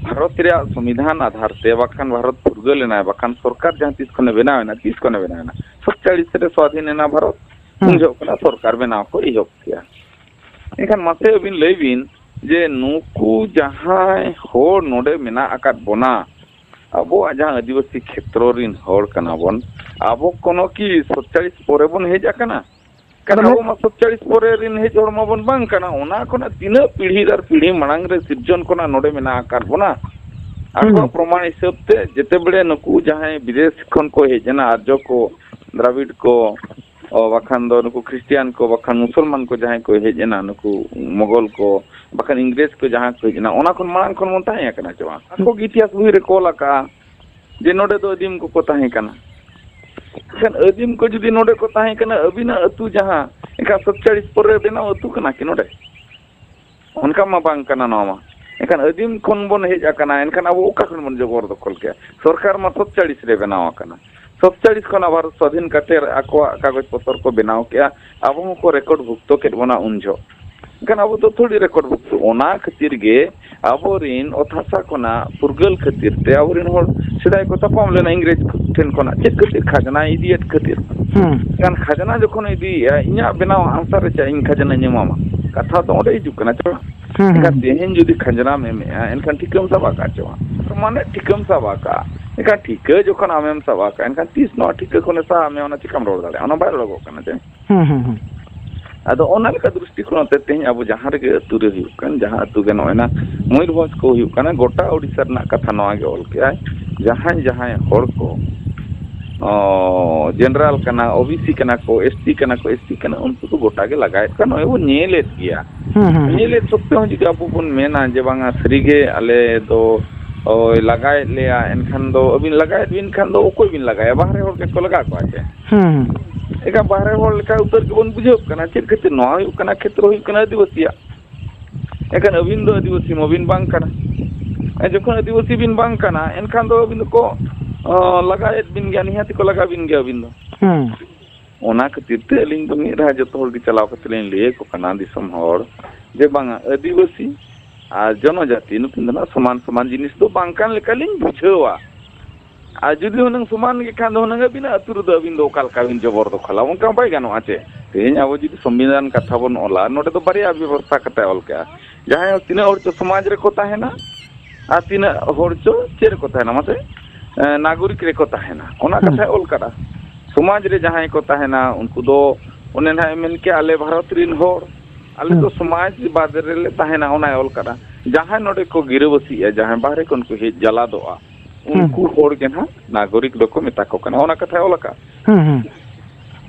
ᱵᱷᱟᱨᱚᱛ ᱨᱮᱭᱟᱜ ᱥᱚᱝᱵᱤᱫᱷᱟᱱ ᱟᱫᱷᱟᱨ ᱛᱮ ᱵᱟᱠᱷᱟᱱ ᱵᱷᱟᱨᱚᱛ ᱯᱷᱩᱨᱜᱟᱹᱞ ᱮᱱᱟᱭ, ᱵᱟᱠᱷᱟᱱ ᱥᱚᱨᱠᱟᱨ ᱡᱟᱦᱟᱸ ᱛᱤᱥ ᱠᱷᱚᱱᱮ ᱵᱮᱱᱟᱣ ᱮᱱᱟ, ᱛᱤᱥ ᱠᱷᱚᱱᱮ ᱵᱮᱱᱟᱣ ᱮᱱᱟ? ᱥᱟᱛᱪᱟᱲᱤᱥ ᱨᱮ ᱥᱣᱟᱫᱷᱤᱱ ᱮᱱᱟ ᱵᱷᱟᱨᱚᱛ, ᱦᱩᱸ᱾ ᱩᱱ ᱡᱚᱦᱚᱜ ᱠᱷᱚᱱᱟᱜ ᱥᱚᱨᱠᱟᱨ ᱵᱮᱱᱟᱣ ᱠᱚ ᱮᱦᱚᱵ ᱠᱮᱜᱼᱟ᱾ ᱮᱱᱠᱷᱟᱱ ᱢᱟᱥᱮ ᱟᱹᱵᱤᱱ ᱞᱟᱹᱭ ᱵᱤᱱ ᱡᱮ ᱱᱩᱠᱩ ᱡᱟᱦᱟᱸᱭ ᱦᱚᱲ ᱱᱚᱰᱮ ᱢᱮᱱᱟᱜ ᱟᱠᱟᱫ ᱵᱚᱱᱟ, ᱟᱵᱚᱣᱟᱜ ᱡᱟᱦᱟᱸ ᱟᱹᱫᱤᱵᱟᱹᱥᱤ ᱠᱷᱮᱛᱨᱚ ᱨᱤᱱ ᱦᱚᱲ ᱠᱟᱱᱟ ᱵᱚᱱ, ᱟᱵᱚ ᱠᱚᱱᱚ ᱠᱤ ᱥᱟᱛᱪᱟᱲᱤᱥ ᱯᱚᱨᱮ ᱵᱚᱱ ᱦᱮᱡ ᱟᱠᱟᱱᱟ? ᱠᱟᱨᱚᱱ ᱟᱫᱚ ᱟᱵᱚ ᱢᱟ ᱥᱟᱛᱪᱟᱲᱤᱥ ᱯᱚᱨᱮ ᱨᱤᱱ ᱦᱮᱡ ᱦᱚᱲ ᱢᱟᱵᱚᱱ ᱵᱟᱝ ᱠᱟᱱᱟ᱾ ᱚᱱᱟ ᱠᱷᱚᱱᱟᱜ ᱛᱤᱱᱟᱹᱜ ᱯᱤᱲᱦᱤ ᱫᱟᱨ ᱯᱤᱲᱦᱤ ᱢᱟᱲᱟᱝ ᱨᱮ ᱥᱤᱨᱡᱚᱱ ᱠᱷᱚᱱᱟᱜ ᱱᱚᱰᱮ ᱢᱮᱱᱟᱜ ᱟᱠᱟᱫ ᱵᱚᱱᱟ᱾ ᱟᱠᱚᱣᱟᱜ ᱦᱩᱸ᱾ ᱯᱨᱚᱢᱟᱬ ᱦᱤᱥᱟᱹᱵ ᱛᱮ ᱡᱮᱛᱮ ᱵᱮᱲᱮ ᱱᱩᱠᱩ ᱡᱟᱦᱟᱸᱭ ᱵᱤᱫᱮᱥ ᱠᱷᱚᱱ ᱠᱚ ᱦᱮᱡ ᱮᱱᱟ, ᱟᱨᱡᱚ ᱠᱚ, ᱫᱨᱟᱵᱤᱲ ᱠᱚ, ᱚ, ᱵᱟᱠᱷᱟᱱ ᱫᱚ ᱱᱩᱠᱩ ᱠᱷᱨᱤᱥᱴᱤᱭᱟᱱ ᱠᱚ, ᱵᱟᱠᱷᱟᱱ ᱢᱩᱥᱚᱞᱢᱟᱱ ᱠᱚ ᱡᱟᱦᱟᱸᱭ ᱠᱚ ᱦᱮᱡ ᱮᱱᱟ, ᱱᱩᱠᱩ ᱢᱚᱜᱚᱞ ᱠᱚ, ᱵᱟᱠᱷᱟᱱ ᱤᱝᱨᱮᱡᱽ ᱠᱚ ᱡᱟᱦᱟᱸᱭ ᱠᱚ ᱦᱮᱡ ᱮᱱᱟ, ᱚᱱᱟ ᱠᱷᱚᱱ ᱢᱟᱲᱟᱝ ᱠᱷᱚᱱ ᱵᱚᱱ ᱛᱟᱦᱮᱸ ᱟᱠᱟᱱᱟ ᱪᱮ ᱵᱟᱝ? ᱟᱠᱚ ᱜᱮ ᱤᱛᱤᱦᱟᱥ ᱵᱳᱭ ᱨᱮ ᱠᱚ ᱚᱞ ᱟᱠᱟᱜᱼᱟ ᱡᱮ ᱱᱚᱰᱮ ᱫᱚ ᱟᱹᱫᱤᱢ ᱠᱚᱠᱚ ᱛᱟᱦᱮᱸ ᱠᱟᱱᱟ᱾ ᱮᱱᱠᱷᱟᱱ ᱟᱹᱫᱤᱢ ᱠᱚ ᱡᱩᱫᱤ ᱱᱚᱰᱮ ᱠᱚ ᱛᱟᱦᱮᱸ ᱠᱟᱱᱟ, ᱟᱹᱵᱤᱱᱟᱜ ᱟᱹᱛᱩ ᱡᱟᱦᱟᱸ, ᱮᱱᱠᱷᱟᱱ ᱥᱟᱛᱪᱟᱲᱤᱥ ᱯᱚᱨᱮ ᱵᱮᱱᱟᱣ ᱟᱹᱛᱩ ᱠᱟᱱᱟ ᱠᱤ ᱱᱚᱰᱮ? ᱚᱱᱠᱟ ᱢᱟ ᱵᱟᱝ ᱠᱟᱱᱟ ᱱᱚᱣᱟ ᱢᱟ᱾ ᱮᱱᱠᱷᱟᱱ ᱟᱹᱫᱤᱢ ᱠᱷᱚᱱ ᱵᱚᱱ ᱦᱮᱡ ᱟᱠᱟᱱᱟ, ᱮᱱᱠᱷᱟᱱ ᱟᱵᱚ ᱚᱠᱟ ᱠᱷᱚᱱ ᱵᱚᱱ ᱡᱚᱵᱚᱨ ᱫᱚᱠᱷᱚᱞ ᱠᱮᱜᱼᱟ? ᱥᱚᱨᱠᱟᱨ ᱢᱟ ᱥᱟᱛᱪᱟᱲᱤᱥ ᱨᱮ ᱵᱮᱱᱟᱣ ᱟᱠᱟᱱᱟ᱾ ᱥᱟᱛᱪᱟᱲᱤᱥ ᱠᱷᱚᱱᱟᱜ ᱵᱷᱟᱨᱚᱛ ᱥᱟᱫᱷᱤᱱ ᱠᱟᱛᱮ ᱟᱠᱚᱣᱟᱜ ᱠᱟᱜᱚᱡᱽ ᱯᱚᱛᱚᱨ ᱠᱚ ᱵᱮᱱᱟᱣ ᱠᱮᱜᱼᱟ, ᱟᱵᱚ ᱦᱚᱸᱠᱚ ᱨᱮᱠᱚᱨᱰ ᱵᱷᱩᱠᱛᱚ ᱠᱮᱫ ᱵᱚᱱᱟ ᱩᱱ ᱡᱚᱦᱚᱜ᱾ ᱮᱱᱠᱷᱟᱱ ᱟᱵᱚ ᱫᱚ ᱛᱷᱚᱲᱤ ᱨᱮᱠᱚᱨᱰ ᱵᱷᱩᱠᱛᱚ᱾ ᱚᱱᱟ ᱠᱷᱟᱹᱛᱤᱨ ᱜᱮ ᱟᱵᱚᱨᱤᱱ ᱚᱛ ᱦᱟᱥᱟ ᱠᱷᱚᱱᱟᱜ ᱯᱷᱩᱨᱜᱟᱹᱞ ᱠᱷᱟᱹᱛᱤᱨ ᱛᱮ ᱟᱵᱚᱨᱤᱱ ᱦᱚᱲ ᱥᱮᱫᱟᱭ ᱠᱚ ᱛᱟᱯᱟᱢ ᱞᱮᱱᱟ ᱤᱝᱨᱮᱡᱽ ᱴᱷᱮᱱ ᱠᱷᱚᱱᱟᱜ᱾ ᱪᱮᱫ ᱠᱷᱟᱹᱛᱤᱨ? ᱠᱷᱟᱡᱽᱱᱟᱭ ᱤᱫᱤᱭᱮᱫ ᱠᱷᱟᱹᱛᱤᱨ᱾ ᱦᱩᱸ᱾ ᱮᱱᱠᱷᱟᱱ ᱠᱷᱟᱡᱽᱱᱟ ᱡᱚᱠᱷᱚᱱ ᱤᱫᱤᱭᱮᱫᱼᱟ, ᱤᱧᱟᱹᱜ ᱵᱮᱱᱟᱣ ᱟᱱᱥᱟᱨ ᱨᱮ ᱪᱮᱫ ᱤᱧ ᱠᱷᱟᱡᱽᱱᱟᱧ ᱮᱢᱟᱢᱟ? ᱠᱟᱛᱷᱟ ᱫᱚ ᱚᱸᱰᱮ ᱦᱤᱡᱩᱜ ᱠᱟᱱᱟ, ᱪᱮ ᱵᱟᱝ? ᱦᱩᱸ, ᱦᱩᱸ᱾ ᱮᱱᱠᱷᱟᱱ ᱛᱮᱦᱮᱧ ᱡᱩᱫᱤ ᱠᱷᱟᱡᱽᱱᱟᱢ ᱮᱢᱮᱜᱼᱟ, ᱮᱱᱠᱷᱟᱱ ᱴᱷᱤᱠᱟᱹᱢ ᱥᱟᱵ ᱟᱠᱟᱫ ᱪᱮ ᱵᱟᱝ? ᱢᱟᱱᱮ ᱴᱷᱤᱠᱟᱹᱢ ᱥᱟᱵ ᱟᱠᱟᱫᱼᱟ᱾ ᱮᱱᱠᱷᱟᱱ ᱴᱷᱤᱠᱟᱹ ᱡᱚᱠᱷᱚᱱ ᱟᱢᱮᱢ ᱥᱟᱵ ᱟᱠᱟᱫᱼᱟ, ᱮᱱᱠᱷᱟᱱ ᱛᱤᱥ ᱱᱚᱣᱟ ᱴᱷᱤᱠᱟᱹ ᱠᱷᱚᱱᱮ ᱥᱟᱦᱟ ᱢᱮᱭᱟ, ᱚᱱᱟ ᱪᱤᱠᱟᱢ ᱨᱚᱲ ᱫᱟᱲᱮᱭᱟᱜᱼᱟ? ᱚᱱᱟ ᱵᱟᱭ ᱨᱚᱲᱚᱜᱚᱜ ᱠᱟᱱᱟ, ᱪᱮ? ᱦᱩᱸ, ᱦᱩᱸ, ᱦᱩᱸ᱾ ᱟᱫᱚ ᱚᱱᱟ ᱞᱮᱠᱟ ᱫᱨᱤᱥᱴᱤᱠᱳᱬ ᱛᱮ ᱛᱮᱦᱮᱧ ᱟᱵᱚ ᱡᱟᱦᱟᱸ ᱨᱮᱜᱮ ᱟᱹᱛᱩ ᱨᱮ ᱦᱩᱭᱩᱜ ᱠᱟᱱ, ᱡᱟᱦᱟᱸ ᱟᱹᱛᱩ ᱜᱮ ᱱᱚᱜᱼᱚᱭ ᱱᱟ ᱢᱚᱭᱩᱨᱵᱷᱚᱸᱡᱽ ᱠᱚ ᱦᱩᱭᱩᱜ ᱠᱟᱱᱟ, ᱜᱚᱴᱟ ᱳᱰᱤᱥᱟ ᱨᱮᱱᱟᱜ ᱠᱟᱛᱷᱟ ᱱᱚᱣᱟ ᱜᱮ ᱚᱞ ᱠᱮᱜᱼᱟᱭ, ᱡᱟᱦᱟᱸᱭ ᱡᱟᱦᱟᱸᱭ ᱦᱚᱲ ᱠᱚ, ᱚ, ᱡᱮᱱᱟᱨᱟᱞ ᱠᱟᱱᱟ, ᱳᱵᱤᱥᱤ ᱠᱟᱱᱟ ᱠᱚ, ᱮᱥᱴᱤ ᱠᱟᱱᱟ ᱠᱚ, ᱮᱥᱴᱤ ᱠᱟᱱᱟ, ᱩᱱᱠᱩ ᱫᱚ ᱜᱚᱴᱟ ᱜᱮ ᱞᱟᱜᱟᱭᱮᱫ ᱠᱟᱱ, ᱱᱚᱜᱼᱚᱭ ᱵᱚᱱ ᱧᱮᱞᱮᱫ ᱜᱮᱭᱟ᱾ ᱦᱩᱸ, ᱦᱩᱸ, ᱦᱩᱸ᱾ ᱧᱮᱞᱮᱫ ᱥᱚᱛᱛᱮ ᱦᱚᱸ ᱡᱩᱫᱤ ᱟᱵᱚ ᱵᱚᱱ ᱢᱮᱱᱟ ᱡᱮ ᱵᱟᱝᱟ ᱥᱟᱹᱨᱤᱜᱮ ᱟᱞᱮ ᱫᱚ, ᱳᱭ, ᱞᱟᱜᱟᱭᱮᱫ ᱞᱮᱭᱟ, ᱮᱱᱠᱷᱟᱱ ᱫᱚ ᱟᱹᱵᱤᱱ ᱞᱟᱜᱟᱭᱮᱫ ᱵᱤᱱ ᱠᱷᱟᱱ ᱫᱚ ᱚᱠᱚᱭ ᱵᱤᱱ ᱞᱟᱜᱟᱭᱟ? ᱵᱟᱦᱨᱮ ᱦᱚᱲ ᱜᱮᱠᱚ ᱞᱟᱜᱟ ᱠᱚᱣᱟ ᱪᱮ? ᱦᱩᱸ, ᱦᱩᱸ᱾ ᱮᱱᱠᱷᱟᱱ ᱵᱟᱦᱨᱮ ᱦᱚᱲ ᱞᱮᱠᱟ ᱩᱛᱟᱹᱨ ᱜᱮᱵᱚᱱ ᱵᱩᱡᱷᱟᱹᱣ ᱠᱟᱱᱟ᱾ ᱪᱮᱫ ᱠᱷᱟᱹᱛᱤᱨ ᱱᱚᱣᱟ ᱦᱩᱭᱩᱜ ᱠᱟᱱᱟ? ᱠᱷᱮᱛᱨᱚ ᱦᱩᱭᱩᱜ ᱠᱟᱱᱟ ᱟᱹᱫᱤᱵᱟᱹᱥᱤᱭᱟᱜ᱾ ᱮᱱᱠᱷᱟᱱ ᱟᱹᱵᱤᱱ ᱫᱚ ᱟᱹᱫᱤᱵᱟᱹᱥᱤ ᱢᱟᱵᱤᱱ ᱵᱟᱝ ᱠᱟᱱᱟ᱾ ᱮ, ᱡᱚᱠᱷᱚᱱ ᱟᱹᱫᱤᱵᱟᱹᱥᱤ ᱵᱤᱱ ᱵᱟᱝ ᱠᱟᱱᱟ, ᱮᱱᱠᱷᱟᱱ ᱫᱚ ᱟᱹᱵᱤᱱ ᱫᱚᱠᱚ, ᱚ, ᱞᱟᱜᱟᱭᱮᱫ ᱵᱤᱱ ᱜᱮᱭᱟ, ᱱᱤᱦᱟᱹᱛ ᱠᱚ ᱞᱟᱜᱟ ᱵᱤᱱ ᱜᱮᱭᱟ ᱟᱹᱵᱤᱱ ᱫᱚ᱾ ᱦᱩᱸ᱾ ᱚᱱᱟ ᱠᱷᱟᱹᱛᱤᱨ ᱛᱮ ᱟᱹᱞᱤᱧ ᱫᱚ ᱢᱤᱫ ᱫᱷᱟᱣ ᱡᱚᱛᱚ ᱦᱚᱲ ᱜᱮ ᱪᱟᱞᱟᱣ ᱠᱟᱛᱮ ᱞᱤᱧ ᱞᱟᱹᱭ ᱟᱠᱚ ᱠᱟᱱᱟ ᱫᱤᱥᱚᱢ ᱦᱚᱲ ᱡᱮ ᱵᱟᱝᱟ, ᱟᱹᱫᱤᱵᱟᱹᱥᱤ ᱟᱨ ᱡᱚᱱᱚᱡᱟᱹᱛᱤ ᱱᱩᱠᱤᱱ ᱫᱚ ᱱᱟᱜ ᱥᱚᱢᱟᱱ ᱥᱚᱢᱟᱱ ᱡᱤᱱᱤᱥ ᱫᱚ ᱵᱟᱝ ᱠᱟᱱ ᱞᱮᱠᱟ ᱞᱤᱧ ᱵᱩᱡᱷᱟᱹᱣᱟ᱾ ᱟᱨ ᱡᱩᱫᱤ ᱦᱩᱱᱟᱹᱝ ᱥᱚᱢᱟᱱ ᱜᱮ ᱠᱷᱟᱱ ᱫᱚ ᱦᱩᱱᱟᱹᱝ ᱟᱹᱵᱤᱱᱟᱜ ᱟᱹᱛᱩ ᱨᱮᱫᱚ ᱟᱹᱵᱤᱱ ᱫᱚ ᱚᱠᱟ ᱞᱮᱠᱟ ᱵᱤᱱ ᱡᱚᱵᱚᱨ ᱫᱚᱠᱷᱚᱞᱟ? ᱚᱱᱠᱟ ᱵᱟᱭ ᱜᱟᱱᱚᱜᱼᱟ ᱪᱮ? ᱛᱮᱦᱮᱧ ᱟᱵᱚ ᱡᱩᱫᱤ ᱥᱚᱝᱵᱤᱫᱷᱟᱱ ᱠᱟᱛᱷᱟ ᱵᱚᱱ ᱚᱞᱟ, ᱱᱚᱰᱮ ᱫᱚ ᱵᱟᱨᱭᱟ ᱵᱮᱵᱚᱥᱛᱷᱟ ᱠᱟᱛᱮ ᱚᱞ ᱠᱮᱜᱼᱟ᱾ ᱡᱟᱦᱟᱸᱭ ᱦᱚᱲ, ᱛᱤᱱᱟᱹᱜ ᱦᱚᱲ ᱪᱚ ᱥᱚᱢᱟᱡᱽ ᱨᱮᱠᱚ ᱛᱟᱦᱮᱱᱟ ᱟᱨ ᱛᱤᱱᱟᱹᱜ ᱦᱚᱲ ᱪᱚ ᱪᱮᱫ ᱨᱮᱠᱚ ᱛᱟᱦᱮᱱᱟ, ᱢᱟᱥᱮ, ᱮ, ᱱᱟᱜᱚᱨᱤᱠ ᱨᱮᱠᱚ ᱛᱟᱦᱮᱱᱟ᱾ ᱚᱱᱟ ᱦᱩᱸ᱾ ᱠᱟᱛᱷᱟᱭ ᱚᱞ ᱠᱟᱫᱟ᱾ ᱥᱚᱢᱟᱡᱽ ᱨᱮ ᱡᱟᱦᱟᱸᱭ ᱠᱚ ᱛᱟᱦᱮᱱᱟ, ᱩᱱᱠᱩ ᱫᱚ ᱚᱱᱮ ᱱᱟᱦᱟᱜ ᱮ ᱢᱮᱱ ᱠᱮᱜᱼᱟ, ᱟᱞᱮ ᱵᱷᱟᱨᱚᱛ ᱨᱤᱱ ᱦᱚᱲ, ᱟᱞᱮ ᱫᱚ ᱦᱩᱸ᱾ ᱥᱚᱢᱟᱡᱽ ᱵᱟᱫ ᱨᱮᱞᱮ ᱛᱟᱦᱮᱱᱟ, ᱚᱱᱟᱭ ᱚᱞ ᱠᱟᱫᱟ᱾ ᱡᱟᱦᱟᱸᱭ ᱱᱚᱰᱮ ᱠᱚ ᱜᱤᱨᱟᱹᱵᱟᱹᱥᱤᱜᱼᱟ, ᱡᱟᱦᱟᱸᱭ ᱵᱟᱦᱨᱮ ᱠᱷᱚᱱ ᱠᱚ ᱦᱮᱡ ᱡᱟᱞᱟᱫᱚᱜᱼᱟ, ᱦᱩᱸ᱾ ᱩᱱᱠᱩ ᱦᱚᱲ ᱜᱮ ᱱᱟᱦᱟᱜ ᱱᱟᱜᱚᱨᱤᱠ ᱫᱚᱠᱚ ᱢᱮᱛᱟ ᱠᱚ ᱠᱟᱱᱟ᱾ ᱚᱱᱟ ᱠᱟᱛᱷᱟᱭ ᱚᱞ ᱟᱠᱟᱫ᱾ ᱦᱩᱸ, ᱦᱩᱸ᱾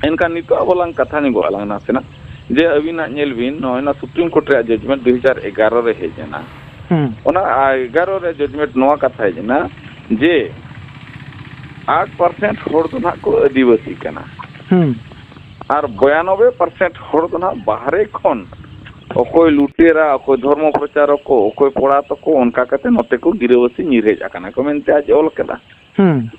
ᱮᱱᱠᱷᱟᱱ ᱱᱤᱛᱚᱜ ᱟᱵᱚ ᱞᱟᱝ ᱠᱟᱛᱷᱟ ᱧᱚᱜᱚᱜ ᱟᱞᱟᱝ ᱱᱟᱥᱮᱱᱟᱜ, ᱡᱮ ᱟᱹᱵᱤᱱᱟᱜ ᱧᱮᱞ ᱵᱤᱱ, ᱱᱚᱜᱼᱚᱭ ᱱᱟ ᱥᱩᱯᱨᱤᱢ ᱠᱳᱨᱴ ᱨᱮᱭᱟᱜ ᱡᱟᱡᱽᱢᱮᱱᱴ ᱫᱩ ᱦᱟᱡᱟᱨ ᱮᱜᱟᱨᱚ ᱨᱮ ᱦᱮᱡ ᱮᱱᱟ᱾ ᱦᱩᱸ᱾ ᱚᱱᱟ ᱮᱜᱟᱨᱚ ᱨᱮ ᱡᱟᱡᱽᱢᱮᱱᱴ ᱱᱚᱣᱟ ᱠᱟᱛᱷᱟ ᱦᱮᱡ ᱮᱱᱟ ᱡᱮ ᱟᱴ ᱯᱟᱨᱥᱮᱱᱴ ᱦᱚᱲ ᱫᱚ ᱱᱟᱦᱟᱜ ᱠᱚ ᱟᱹᱫᱤᱵᱟᱹᱥᱤ ᱠᱟᱱᱟ᱾ ᱦᱩᱸ᱾ ᱟᱨ ᱵᱚᱭᱟᱱᱚᱵᱵᱳᱭ ᱯᱟᱨᱥᱮᱱᱴ ᱦᱚᱲ ᱫᱚ ᱱᱟᱦᱟᱜ ᱵᱟᱦᱨᱮ ᱠᱷᱚᱱ ᱚᱠᱚᱭ ᱞᱩᱴᱮᱨᱟ, ᱚᱠᱚᱭ ᱫᱷᱚᱨᱢᱚ ᱯᱨᱚᱪᱟᱨᱚᱠ ᱠᱚ, ᱚᱠᱚᱭ ᱯᱚᱲᱟ ᱛᱟᱠᱚ, ᱚᱱᱠᱟ ᱠᱟᱛᱮ ᱱᱚᱛᱮ ᱠᱚ ᱜᱤᱨᱟᱹᱵᱟᱹᱥᱤ ᱧᱤᱨ ᱦᱮᱡ ᱟᱠᱟᱱᱟ ᱠᱚ ᱢᱮᱱᱛᱮ ᱟᱡ ᱚᱞ ᱠᱟᱫᱟ᱾ ᱦᱩᱸ᱾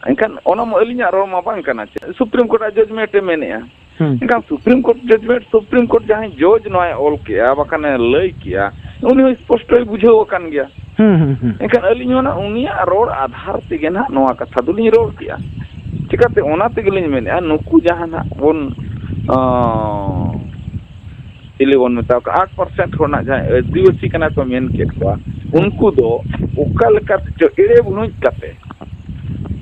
ᱮᱱᱠᱷᱟᱱ ᱚᱱᱟ ᱢᱟ ᱟᱹᱞᱤᱧᱟᱜ ᱨᱚᱲ ᱢᱟ ᱵᱟᱝ ᱠᱟᱱᱟ ᱪᱮ, ᱥᱩᱯᱨᱤᱢ ᱠᱳᱨᱴ ᱟᱜ ᱡᱟᱡᱽᱢᱮᱱᱴ ᱮ ᱢᱮᱱᱮᱜᱼᱟ᱾ ᱦᱩᱸ᱾ ᱮᱱᱠᱷᱟᱱ supreme court judgement, supreme court ᱡᱟᱦᱟᱸᱭ ᱡᱚᱡᱽ ᱱᱚᱣᱟᱭ ᱚᱞ ᱠᱮᱜᱼᱟ, ᱵᱟᱠᱷᱟᱱᱮ ᱞᱟᱹᱭ ᱠᱮᱜᱼᱟ, ᱩᱱᱤ ᱦᱚᱸ ᱥᱯᱚᱥᱴᱚᱭ ᱵᱩᱡᱷᱟᱹᱣ ᱟᱠᱟᱱ ᱜᱮᱭᱟ᱾ ᱦᱩᱸ, ᱦᱩᱸ, ᱦᱩᱸ᱾ ᱮᱱᱠᱷᱟᱱ ᱟᱹᱞᱤᱧ ᱦᱚᱸ ᱱᱟᱜ ᱩᱱᱤᱭᱟᱜ ᱨᱚᱲ ᱟᱫᱷᱟᱨ ᱛᱮᱜᱮ ᱱᱟᱜ ᱱᱚᱣᱟ ᱠᱟᱛᱷᱟ ᱫᱚᱞᱤᱧ ᱨᱚᱲ ᱠᱮᱜᱼᱟ᱾ ᱪᱤᱠᱟᱹᱛᱮ? ᱚᱱᱟ ᱛᱮᱜᱮᱞᱤᱧ ᱢᱮᱱᱮᱫᱼᱟ, ᱱᱩᱠᱩ ᱡᱟᱦᱟᱸ ᱱᱟᱜ ᱵᱚᱱ, ᱚᱸ, ᱪᱤᱞᱤ ᱵᱚᱱ ᱢᱮᱛᱟ ᱠᱚᱣᱟ, ᱟᱴ ᱯᱟᱨᱥᱮᱱᱴ ᱦᱚᱲ ᱱᱟᱜ ᱡᱟᱦᱟᱸᱭ ᱟᱹᱫᱤᱵᱟᱹᱥᱤ ᱠᱟᱱᱟ ᱠᱚ ᱢᱮᱱ ᱠᱮᱫ ᱠᱚᱣᱟ, ᱦᱩᱸ᱾ ᱩᱱᱠᱩ ᱫᱚ ᱚᱠᱟ ᱞᱮᱠᱟ ᱛᱮᱪᱚ ᱮᱲᱮ ᱵᱩᱱᱩᱡ ᱠᱟᱛᱮ,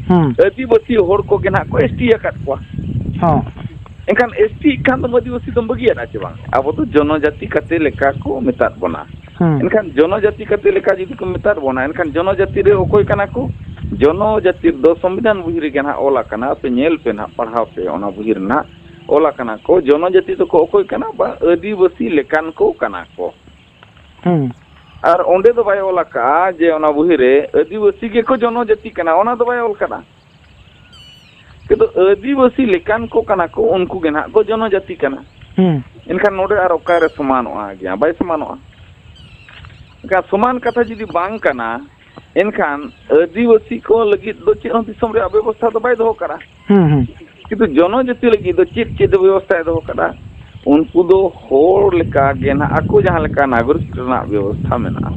ᱦᱩᱸ᱾ ᱟᱹᱫᱤᱵᱟᱹᱥᱤ ᱦᱚᱲ ᱠᱚᱜᱮ ᱱᱟᱜ ᱠᱚ ᱮᱥ ᱴᱤ ᱟᱠᱟᱫ ᱠᱚᱣᱟ᱾ ᱦᱚᱸ᱾ ᱮᱱᱠᱷᱟᱱ ᱮᱥ ᱴᱤ ᱠᱷᱟᱱ ᱫᱚ ᱟᱹᱫᱤᱵᱟᱹᱥᱤ ᱫᱚᱢ ᱵᱟᱹᱜᱤᱭᱟᱫᱼᱟ ᱪᱮ ᱵᱟᱝ? ᱟᱵᱚ ᱫᱚ ᱡᱚᱱᱚᱡᱟᱹᱛᱤ ᱠᱟᱛᱮ ᱞᱮᱠᱟ ᱠᱚ ᱢᱮᱛᱟᱫ ᱵᱚᱱᱟ᱾ ᱦᱩᱸ᱾ ᱮᱱᱠᱷᱟᱱ ᱡᱚᱱᱚᱡᱟᱹᱛᱤ ᱠᱟᱛᱮ ᱞᱮᱠᱟ ᱡᱩᱫᱤ ᱠᱚ ᱢᱮᱛᱟᱫ ᱵᱚᱱᱟ, ᱮᱱᱠᱷᱟᱱ ᱡᱚᱱᱚᱡᱟᱹᱛᱤ ᱨᱮ ᱚᱠᱚᱭ ᱠᱟᱱᱟ ᱠᱚ? ᱡᱚᱱᱚᱡᱟᱹᱛᱤ ᱫᱚ ᱥᱚᱝᱵᱤᱫᱷᱟᱱ ᱵᱚᱦᱤ ᱨᱮᱜᱮ ᱱᱟᱦᱟᱜ ᱚᱞ ᱟᱠᱟᱱᱟ, ᱟᱯᱮ ᱧᱮᱞ ᱯᱮ ᱱᱟᱦᱟᱜ, ᱯᱟᱲᱦᱟᱣ ᱯᱮ, ᱚᱱᱟ ᱵᱚᱦᱤ ᱨᱮ ᱱᱟᱦᱟᱜ ᱚᱞ ᱟᱠᱟᱱᱟ ᱠᱚ, ᱡᱚᱱᱚᱡᱟᱹᱛᱤ ᱫᱚᱠᱚ ᱚᱠᱚᱭ ᱠᱟᱱᱟ? ᱵᱟ, ᱟᱹᱫᱤᱵᱟᱹᱥᱤ ᱞᱮᱠᱟᱱ ᱠᱚ ᱠᱟᱱᱟ ᱠᱚ᱾ ᱦᱩᱸ᱾ ᱟᱨ ᱚᱸᱰᱮ ᱫᱚ ᱵᱟᱭ ᱚᱞ ᱟᱠᱟᱜᱼᱟ ᱡᱮ ᱚᱱᱟ ᱵᱚᱦᱤ ᱨᱮ ᱟᱹᱫᱤᱵᱟᱹᱥᱤ ᱜᱮᱠᱚ ᱡᱚᱱᱚᱡᱟᱹᱛᱤ ᱠᱟᱱᱟ, ᱚᱱᱟ ᱫᱚ ᱵᱟᱭ ᱚᱞ ᱠᱟᱫᱟ᱾ ᱠᱤᱱᱛᱩ ᱟᱹᱫᱤᱵᱟᱹᱥᱤ ᱞᱮᱠᱟᱱ ᱠᱚ ᱠᱟᱱᱟ ᱠᱚ, ᱩᱱᱠᱩ ᱜᱮ ᱱᱟᱦᱟᱜ ᱠᱚ ᱡᱚᱱᱚᱡᱟᱹᱛᱤ ᱠᱟᱱᱟ᱾ ᱦᱩᱸ᱾ ᱮᱱᱠᱷᱟᱱ ᱱᱚᱰᱮ ᱟᱨ ᱚᱠᱟᱨᱮ ᱥᱚᱢᱟᱱᱚᱜᱼᱟ ᱜᱮᱭᱟ? ᱵᱟᱭ ᱥᱚᱢᱟᱱᱚᱜᱼᱟ᱾ ᱮᱱᱠᱷᱟᱱ ᱥᱚᱢᱟᱱ ᱠᱟᱛᱷᱟ ᱡᱩᱫᱤ ᱵᱟᱝ ᱠᱟᱱᱟ, ᱮᱱᱠᱷᱟᱱ ᱟᱹᱫᱤᱵᱟᱹᱥᱤ ᱠᱚ ᱞᱟᱹᱜᱤᱫ ᱫᱚ ᱪᱮᱫ ᱦᱚᱸ ᱫᱤᱥᱚᱢ ᱨᱮᱭᱟᱜ ᱵᱮᱵᱚᱥᱛᱷᱟ ᱫᱚ ᱵᱟᱭ ᱫᱚᱦᱚ ᱠᱟᱜᱼᱟ᱾ ᱦᱩᱸ, ᱦᱩᱸ᱾ ᱠᱤᱱᱛᱩ ᱡᱚᱱᱚᱡᱟᱹᱛᱤ ᱞᱟᱹᱜᱤᱫ ᱫᱚ ᱪᱮᱫ ᱪᱮᱫ ᱵᱮᱵᱚᱥᱛᱷᱟᱭ ᱫᱚᱦᱚ ᱠᱟᱫᱟ? ᱩᱱᱠᱩ ᱫᱚ ᱦᱚᱲ ᱞᱮᱠᱟ ᱜᱮ ᱱᱟᱦᱟᱜ ᱟᱠᱚ ᱡᱟᱦᱟᱸ ᱞᱮᱠᱟ ᱱᱟᱜᱚᱨᱤᱠ ᱨᱮᱱᱟᱜ ᱵᱮᱵᱚᱥᱛᱷᱟ ᱢᱮᱱᱟᱜᱼᱟ,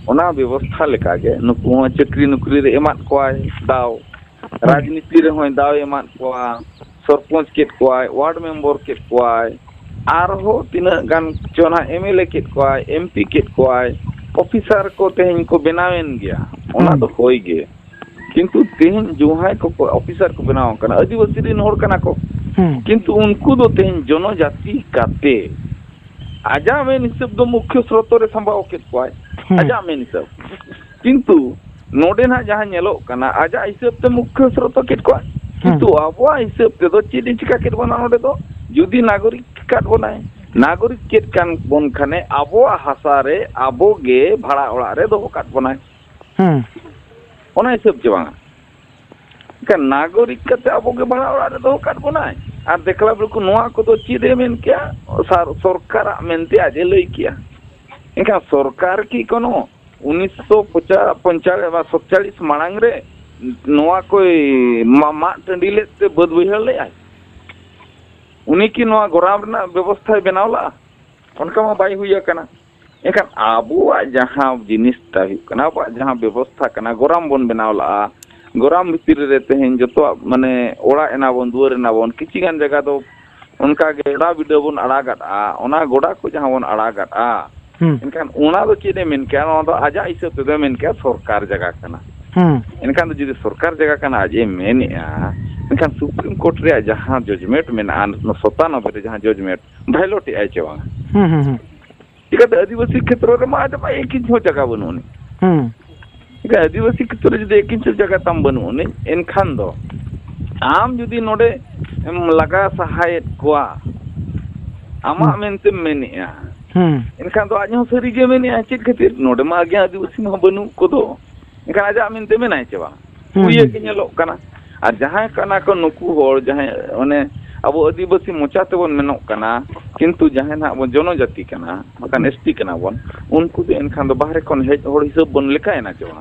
ᱚᱱᱟ ᱵᱮᱵᱚᱥᱛᱷᱟ ᱞᱮᱠᱟ ᱜᱮ ᱱᱩᱠᱩ ᱦᱚᱸ ᱪᱟᱹᱠᱨᱤ ᱱᱚᱠᱨᱤ ᱨᱮ ᱮᱢᱟᱫ ᱠᱚᱣᱟᱭ ᱫᱟᱣ, ᱦᱩᱸ᱾ ᱨᱟᱡᱽᱱᱤᱛᱤ ᱨᱮᱦᱚᱸᱭ ᱫᱟᱣᱮ ᱮᱢᱟᱫ ᱠᱚᱣᱟ, ᱥᱚᱨᱯᱚᱧᱪ ᱠᱮᱫ ᱠᱚᱣᱟᱭ, ᱣᱟᱨᱰ ᱢᱮᱢᱵᱚᱨ ᱠᱮᱫ ᱠᱚᱣᱟᱭ, ᱟᱨᱦᱚᱸ ᱛᱤᱱᱟᱹᱜ ᱜᱟᱱ ᱪᱚ ᱱᱟᱦᱟᱜ ᱮᱢ ᱮᱞ ᱮ ᱠᱮᱫ ᱠᱚᱣᱟᱭ, ᱮᱢ ᱯᱤ ᱠᱮᱫ ᱠᱚᱣᱟᱭ, ᱚᱯᱷᱤᱥᱟᱨ ᱠᱚ ᱛᱮᱦᱮᱧ ᱠᱚ ᱵᱮᱱᱟᱣᱮᱱ ᱜᱮᱭᱟ, ᱚᱱᱟ ᱦᱩᱸ᱾ ᱫᱚ ᱦᱳᱭ ᱜᱮ᱾ ᱠᱤᱱᱛᱩ ᱛᱮᱦᱮᱧ ᱡᱟᱦᱟᱸᱭ ᱠᱚᱠᱚ ᱚᱯᱷᱤᱥᱟᱨ ᱠᱚ ᱵᱮᱱᱟᱣ ᱠᱟᱱᱟ, ᱟᱹᱫᱤᱵᱟᱹᱥᱤ ᱨᱮᱱ ᱦᱚᱲ ᱠᱟᱱᱟ ᱠᱚ᱾ ᱦᱩᱸ᱾ ᱠᱤᱱᱛᱩ ᱩᱱᱠᱩ ᱫᱚ ᱛᱮᱦᱮᱧ ᱡᱚᱱᱚᱡᱟᱹᱛᱤ ᱠᱟᱛᱮ ᱟᱡᱟᱜ ᱢᱮᱱ ᱦᱤᱥᱟᱹᱵ ᱫᱚ ᱢᱩᱠᱷᱭᱚ ᱥᱨᱳᱛᱚ ᱨᱮ ᱥᱟᱢᱵᱟᱣ ᱠᱮᱫ ᱠᱚᱣᱟᱭ, ᱦᱩᱸ᱾ ᱟᱡᱟᱜ ᱢᱮᱱ ᱦᱤᱥᱟᱹᱵ᱾ ᱠᱤᱱᱛᱩ ᱱᱚᱰᱮ ᱱᱟᱦᱟᱜ ᱡᱟᱦᱟᱸ ᱧᱮᱞᱚᱜ ᱠᱟᱱᱟ, ᱟᱡᱟᱜ ᱦᱤᱥᱟᱹᱵ ᱛᱮ ᱢᱩᱠᱷᱭᱚ ᱥᱨᱳᱛᱚ ᱠᱮᱫ ᱠᱚᱣᱟᱭ᱾ ᱦᱩᱸ᱾ ᱠᱤᱱᱛᱩ ᱟᱵᱚᱣᱟᱜ ᱦᱤᱥᱟᱹᱵ ᱛᱮᱫᱚ ᱪᱮᱫ ᱮ ᱪᱤᱠᱟ ᱠᱮᱫ ᱵᱚᱱᱟ ᱱᱚᱰᱮ ᱫᱚ? ᱡᱩᱫᱤ ᱱᱟᱜᱚᱨᱤᱠ ᱠᱟᱫ ᱵᱚᱱᱟᱭ, ᱱᱟᱜᱚᱨᱤᱠ ᱠᱮᱫ ᱠᱟᱱ ᱵᱚᱱ ᱠᱷᱟᱱᱮ ᱟᱵᱚᱣᱟᱜ ᱦᱟᱥᱟ ᱨᱮ ᱟᱵᱚ ᱜᱮ ᱵᱷᱟᱲᱟ ᱚᱲᱟᱜ ᱨᱮ ᱫᱚᱦᱚ ᱠᱟᱫ ᱵᱚᱱᱟᱭ᱾ ᱦᱩᱸ᱾ ᱚᱱᱟ ᱦᱤᱥᱟᱹᱵ ᱪᱮ ᱵᱟᱝᱟ? ᱮᱱᱠᱷᱟᱱ ᱱᱟᱜᱚᱨᱤᱠ ᱠᱟᱛᱮ ᱟᱵᱚ ᱜᱮ ᱵᱷᱟᱲᱟ ᱚᱲᱟᱜ ᱨᱮ ᱫᱚᱦᱚ ᱠᱟᱫ ᱵᱚᱱᱟᱭ᱾ ᱟᱨ ᱫᱮᱠᱷᱞᱟ ᱵᱮᱞᱠᱩ ᱱᱚᱣᱟ ᱠᱚᱫᱚ ᱪᱮᱫ ᱮ ᱢᱮᱱ ᱠᱮᱜᱼᱟ? ᱥᱟᱨ-, ᱥᱚᱨᱠᱟᱨᱟᱜ ᱢᱮᱱᱛᱮ ᱟᱡ ᱮ ᱞᱟᱹᱭ ᱠᱮᱜᱼᱟ᱾ ᱮᱱᱠᱷᱟᱱ ᱥᱚᱨᱠᱟᱨ ᱠᱤ ᱠᱳᱱᱳ ᱩᱱᱤᱥᱥᱚ ᱯᱚᱧᱪᱟᱥ ᱵᱟ ᱥᱟᱛᱪᱟᱞᱤᱥ ᱢᱟᱲᱟᱝ ᱨᱮ ᱱᱚᱣᱟ ᱠᱚᱭ ᱢᱟ-, ᱢᱟᱜ ᱴᱟᱺᱰᱤ ᱞᱮᱫ ᱛᱮ ᱵᱟᱹᱫᱽ ᱵᱟᱹᱭᱦᱟᱹᱲ ᱞᱮᱫᱼᱟᱭ? ᱩᱱᱤ ᱠᱤ ᱱᱚᱣᱟ ᱜᱚᱨᱟᱢ ᱨᱮᱱᱟᱜ ᱵᱮᱵᱚᱥᱛᱷᱟᱭ ᱵᱮᱱᱟᱣ ᱞᱟᱜᱼᱟ? ᱚᱱᱠᱟ ᱢᱟ ᱵᱟᱭ ᱦᱩᱭ ᱟᱠᱟᱱᱟ᱾ ᱮᱱᱠᱷᱟᱱ ᱟᱵᱚᱣᱟᱜ ᱡᱟᱦᱟᱸ ᱡᱤᱱᱤᱥ ᱛᱟᱭ ᱦᱩᱭᱩᱜ ᱠᱟᱱᱟ, ᱟᱵᱚᱣᱟᱜ ᱡᱟᱦᱟᱸ ᱵᱮᱵᱚᱥᱛᱷᱟ ᱠᱟᱱᱟ, ᱜᱚᱨᱟᱢ ᱵᱚᱱ ᱵᱮᱱᱟᱣ ᱞᱟᱜᱼᱟ, ᱜᱚᱨᱟᱢ ᱵᱷᱤᱛᱤᱨ ᱨᱮ ᱛᱮᱦᱮᱧ ᱡᱚᱛᱚᱣᱟᱜ ᱢᱟᱱᱮ ᱚᱲᱟᱜ ᱮᱱᱟ ᱵᱚᱱ, ᱫᱩᱣᱟᱹᱨ ᱮᱱᱟ ᱵᱚᱱ, ᱠᱤᱪᱷᱤ ᱜᱟᱱ ᱡᱟᱭᱜᱟ ᱫᱚ ᱚᱱᱠᱟ ᱜᱮ ᱜᱚᱰᱟ ᱵᱤᱰᱟᱹ ᱵᱚᱱ ᱟᱲᱟᱜᱟᱫᱼᱟ, ᱚᱱᱟ ᱜᱚᱰᱟ ᱠᱚ ᱡᱟᱦᱟᱸ ᱵᱚᱱ ᱟᱲᱟᱜᱟᱫᱼᱟ, ᱦᱩᱸ᱾ ᱮᱱᱠᱷᱟᱱ ᱚᱱᱟ ᱫᱚ ᱪᱮᱫ ᱮ ᱢᱮᱱ ᱠᱮᱜᱼᱟ? ᱱᱚᱣᱟ ᱫᱚ ᱟᱡᱟᱜ ᱦᱤᱥᱟᱹᱵ ᱛᱮᱫᱚ ᱢᱮᱱ ᱠᱮᱜᱼᱟ ᱥᱚᱨᱠᱟᱨ ᱡᱟᱭᱜᱟ ᱠᱟᱱᱟ᱾ ᱦᱩᱸ᱾ ᱮᱱᱠᱷᱟᱱ ᱫᱚ ᱡᱩᱫᱤ ᱥᱚᱨᱠᱟᱨ ᱡᱟᱭᱜᱟ ᱠᱟᱱᱟ ᱟᱡ ᱮ ᱢᱮᱱᱮᱜᱼᱟ, ᱮᱱᱠᱷᱟᱱ ᱥᱩᱯᱨᱤᱢ ᱠᱳᱨᱴ ᱨᱮᱭᱟᱜ ᱡᱟᱦᱟᱸ ᱡᱟᱡᱽᱢᱮᱱᱴ ᱢᱮᱱᱟᱜᱼᱟ, ᱥᱚᱛᱟᱱᱚᱵᱵᱳᱭ ᱨᱮ ᱡᱟᱦᱟᱸ ᱡᱟᱡᱽᱢᱮᱱᱴ, ᱵᱷᱟᱭᱞᱮᱴ ᱮᱜᱼᱟᱭ ᱪᱮ ᱵᱟᱝ? ᱦᱩᱸ, ᱦᱩᱸ, ᱦᱩᱸ᱾ ᱪᱤᱠᱟᱹᱛᱮ ᱟᱹᱫᱤᱵᱟᱹᱥᱤ ᱠᱷᱮᱛᱨᱚ ᱨᱮᱢᱟ ᱟᱡ ᱫᱚ ᱮᱠ ᱤᱧᱪ ᱦᱚᱸ ᱡᱟᱭᱜᱟ ᱵᱟᱹᱱᱩᱜ ᱟᱹᱱᱤᱡ᱾ ᱦᱩᱸ᱾ ᱮᱱᱠᱷᱟᱱ ᱟᱹᱫᱤᱵᱟᱹᱥᱤ ᱠᱷᱮᱛᱨᱚ ᱨᱮ ᱡᱩᱫᱤ ᱮᱠ ᱤᱧᱪ ᱡᱟᱭᱜᱟ ᱛᱟᱢ ᱵᱟᱹᱱᱩᱜ ᱟᱹᱱᱤᱡ, ᱮᱱᱠᱷᱟᱱ ᱫᱚ ᱟᱢ ᱡᱩᱫᱤ ᱱᱚᱰᱮ ᱮᱢ ᱞᱟᱜᱟ ᱥᱟᱦᱟᱭᱮᱫ ᱠᱚᱣᱟ, ᱟᱢᱟᱜ ᱦᱩᱸ᱾ ᱢᱮᱱᱛᱮᱢ ᱢᱮᱱᱮᱜᱼᱟ, ᱦᱩᱸ᱾ ᱮᱱᱠᱷᱟᱱ ᱫᱚ ᱟᱡ ᱦᱚᱸ ᱥᱟᱹᱨᱤ ᱜᱮ ᱢᱮᱱᱮᱜᱼᱟ, ᱪᱮᱫ ᱠᱷᱟᱹᱛᱤᱨ ᱱᱚᱰᱮ ᱢᱟ ᱟᱜᱮ ᱟᱹᱫᱤᱵᱟᱹᱥᱤ ᱢᱟ ᱵᱟᱹᱱᱩᱜ ᱠᱚᱫᱚ, ᱮᱱᱠᱷᱟᱱ ᱟᱡᱟᱜ ᱢᱮᱱᱛᱮ ᱢᱮᱱᱟᱭ ᱪᱮ ᱵᱟᱝ? ᱦᱩᱸ, ᱦᱩᱭ ᱦᱩᱸ᱾ ᱜᱮ ᱧᱮᱞᱚᱜ ᱠᱟᱱᱟ᱾ ᱟᱨ ᱡᱟᱦᱟᱸᱭ ᱠᱟᱱᱟ ᱠᱚ ᱱᱩᱠᱩ ᱦᱚᱲ, ᱡᱟᱦᱟᱸᱭ ᱚᱱᱮ ᱟᱵᱚ ᱟᱹᱫᱤᱵᱟᱹᱥᱤ ᱢᱚᱪᱟ ᱛᱮᱵᱚᱱ ᱢᱮᱱᱚᱜ ᱠᱟᱱᱟ, ᱠᱤᱱᱛᱩ ᱡᱟᱦᱟᱸᱭ ᱱᱟᱦᱟᱜ ᱵᱚᱱ ᱡᱚᱱᱚᱡᱟᱹᱛᱤ ᱠᱟᱱᱟ, ᱵᱟᱠᱷᱟᱱ ᱦᱩᱸ᱾ ᱮᱥ ᱴᱤ ᱠᱟᱱᱟ ᱵᱚᱱ, ᱩᱱᱠᱩ ᱫᱚ ᱮᱱᱠᱷᱟᱱ ᱫᱚ ᱵᱟᱦᱨᱮ ᱠᱷᱚᱱ ᱦᱮᱡ ᱦᱚᱲ ᱦᱤᱥᱟᱹᱵ ᱵᱚᱱ ᱞᱮᱠᱟᱭᱮᱱᱟ ᱪᱮ ᱵᱟᱝ?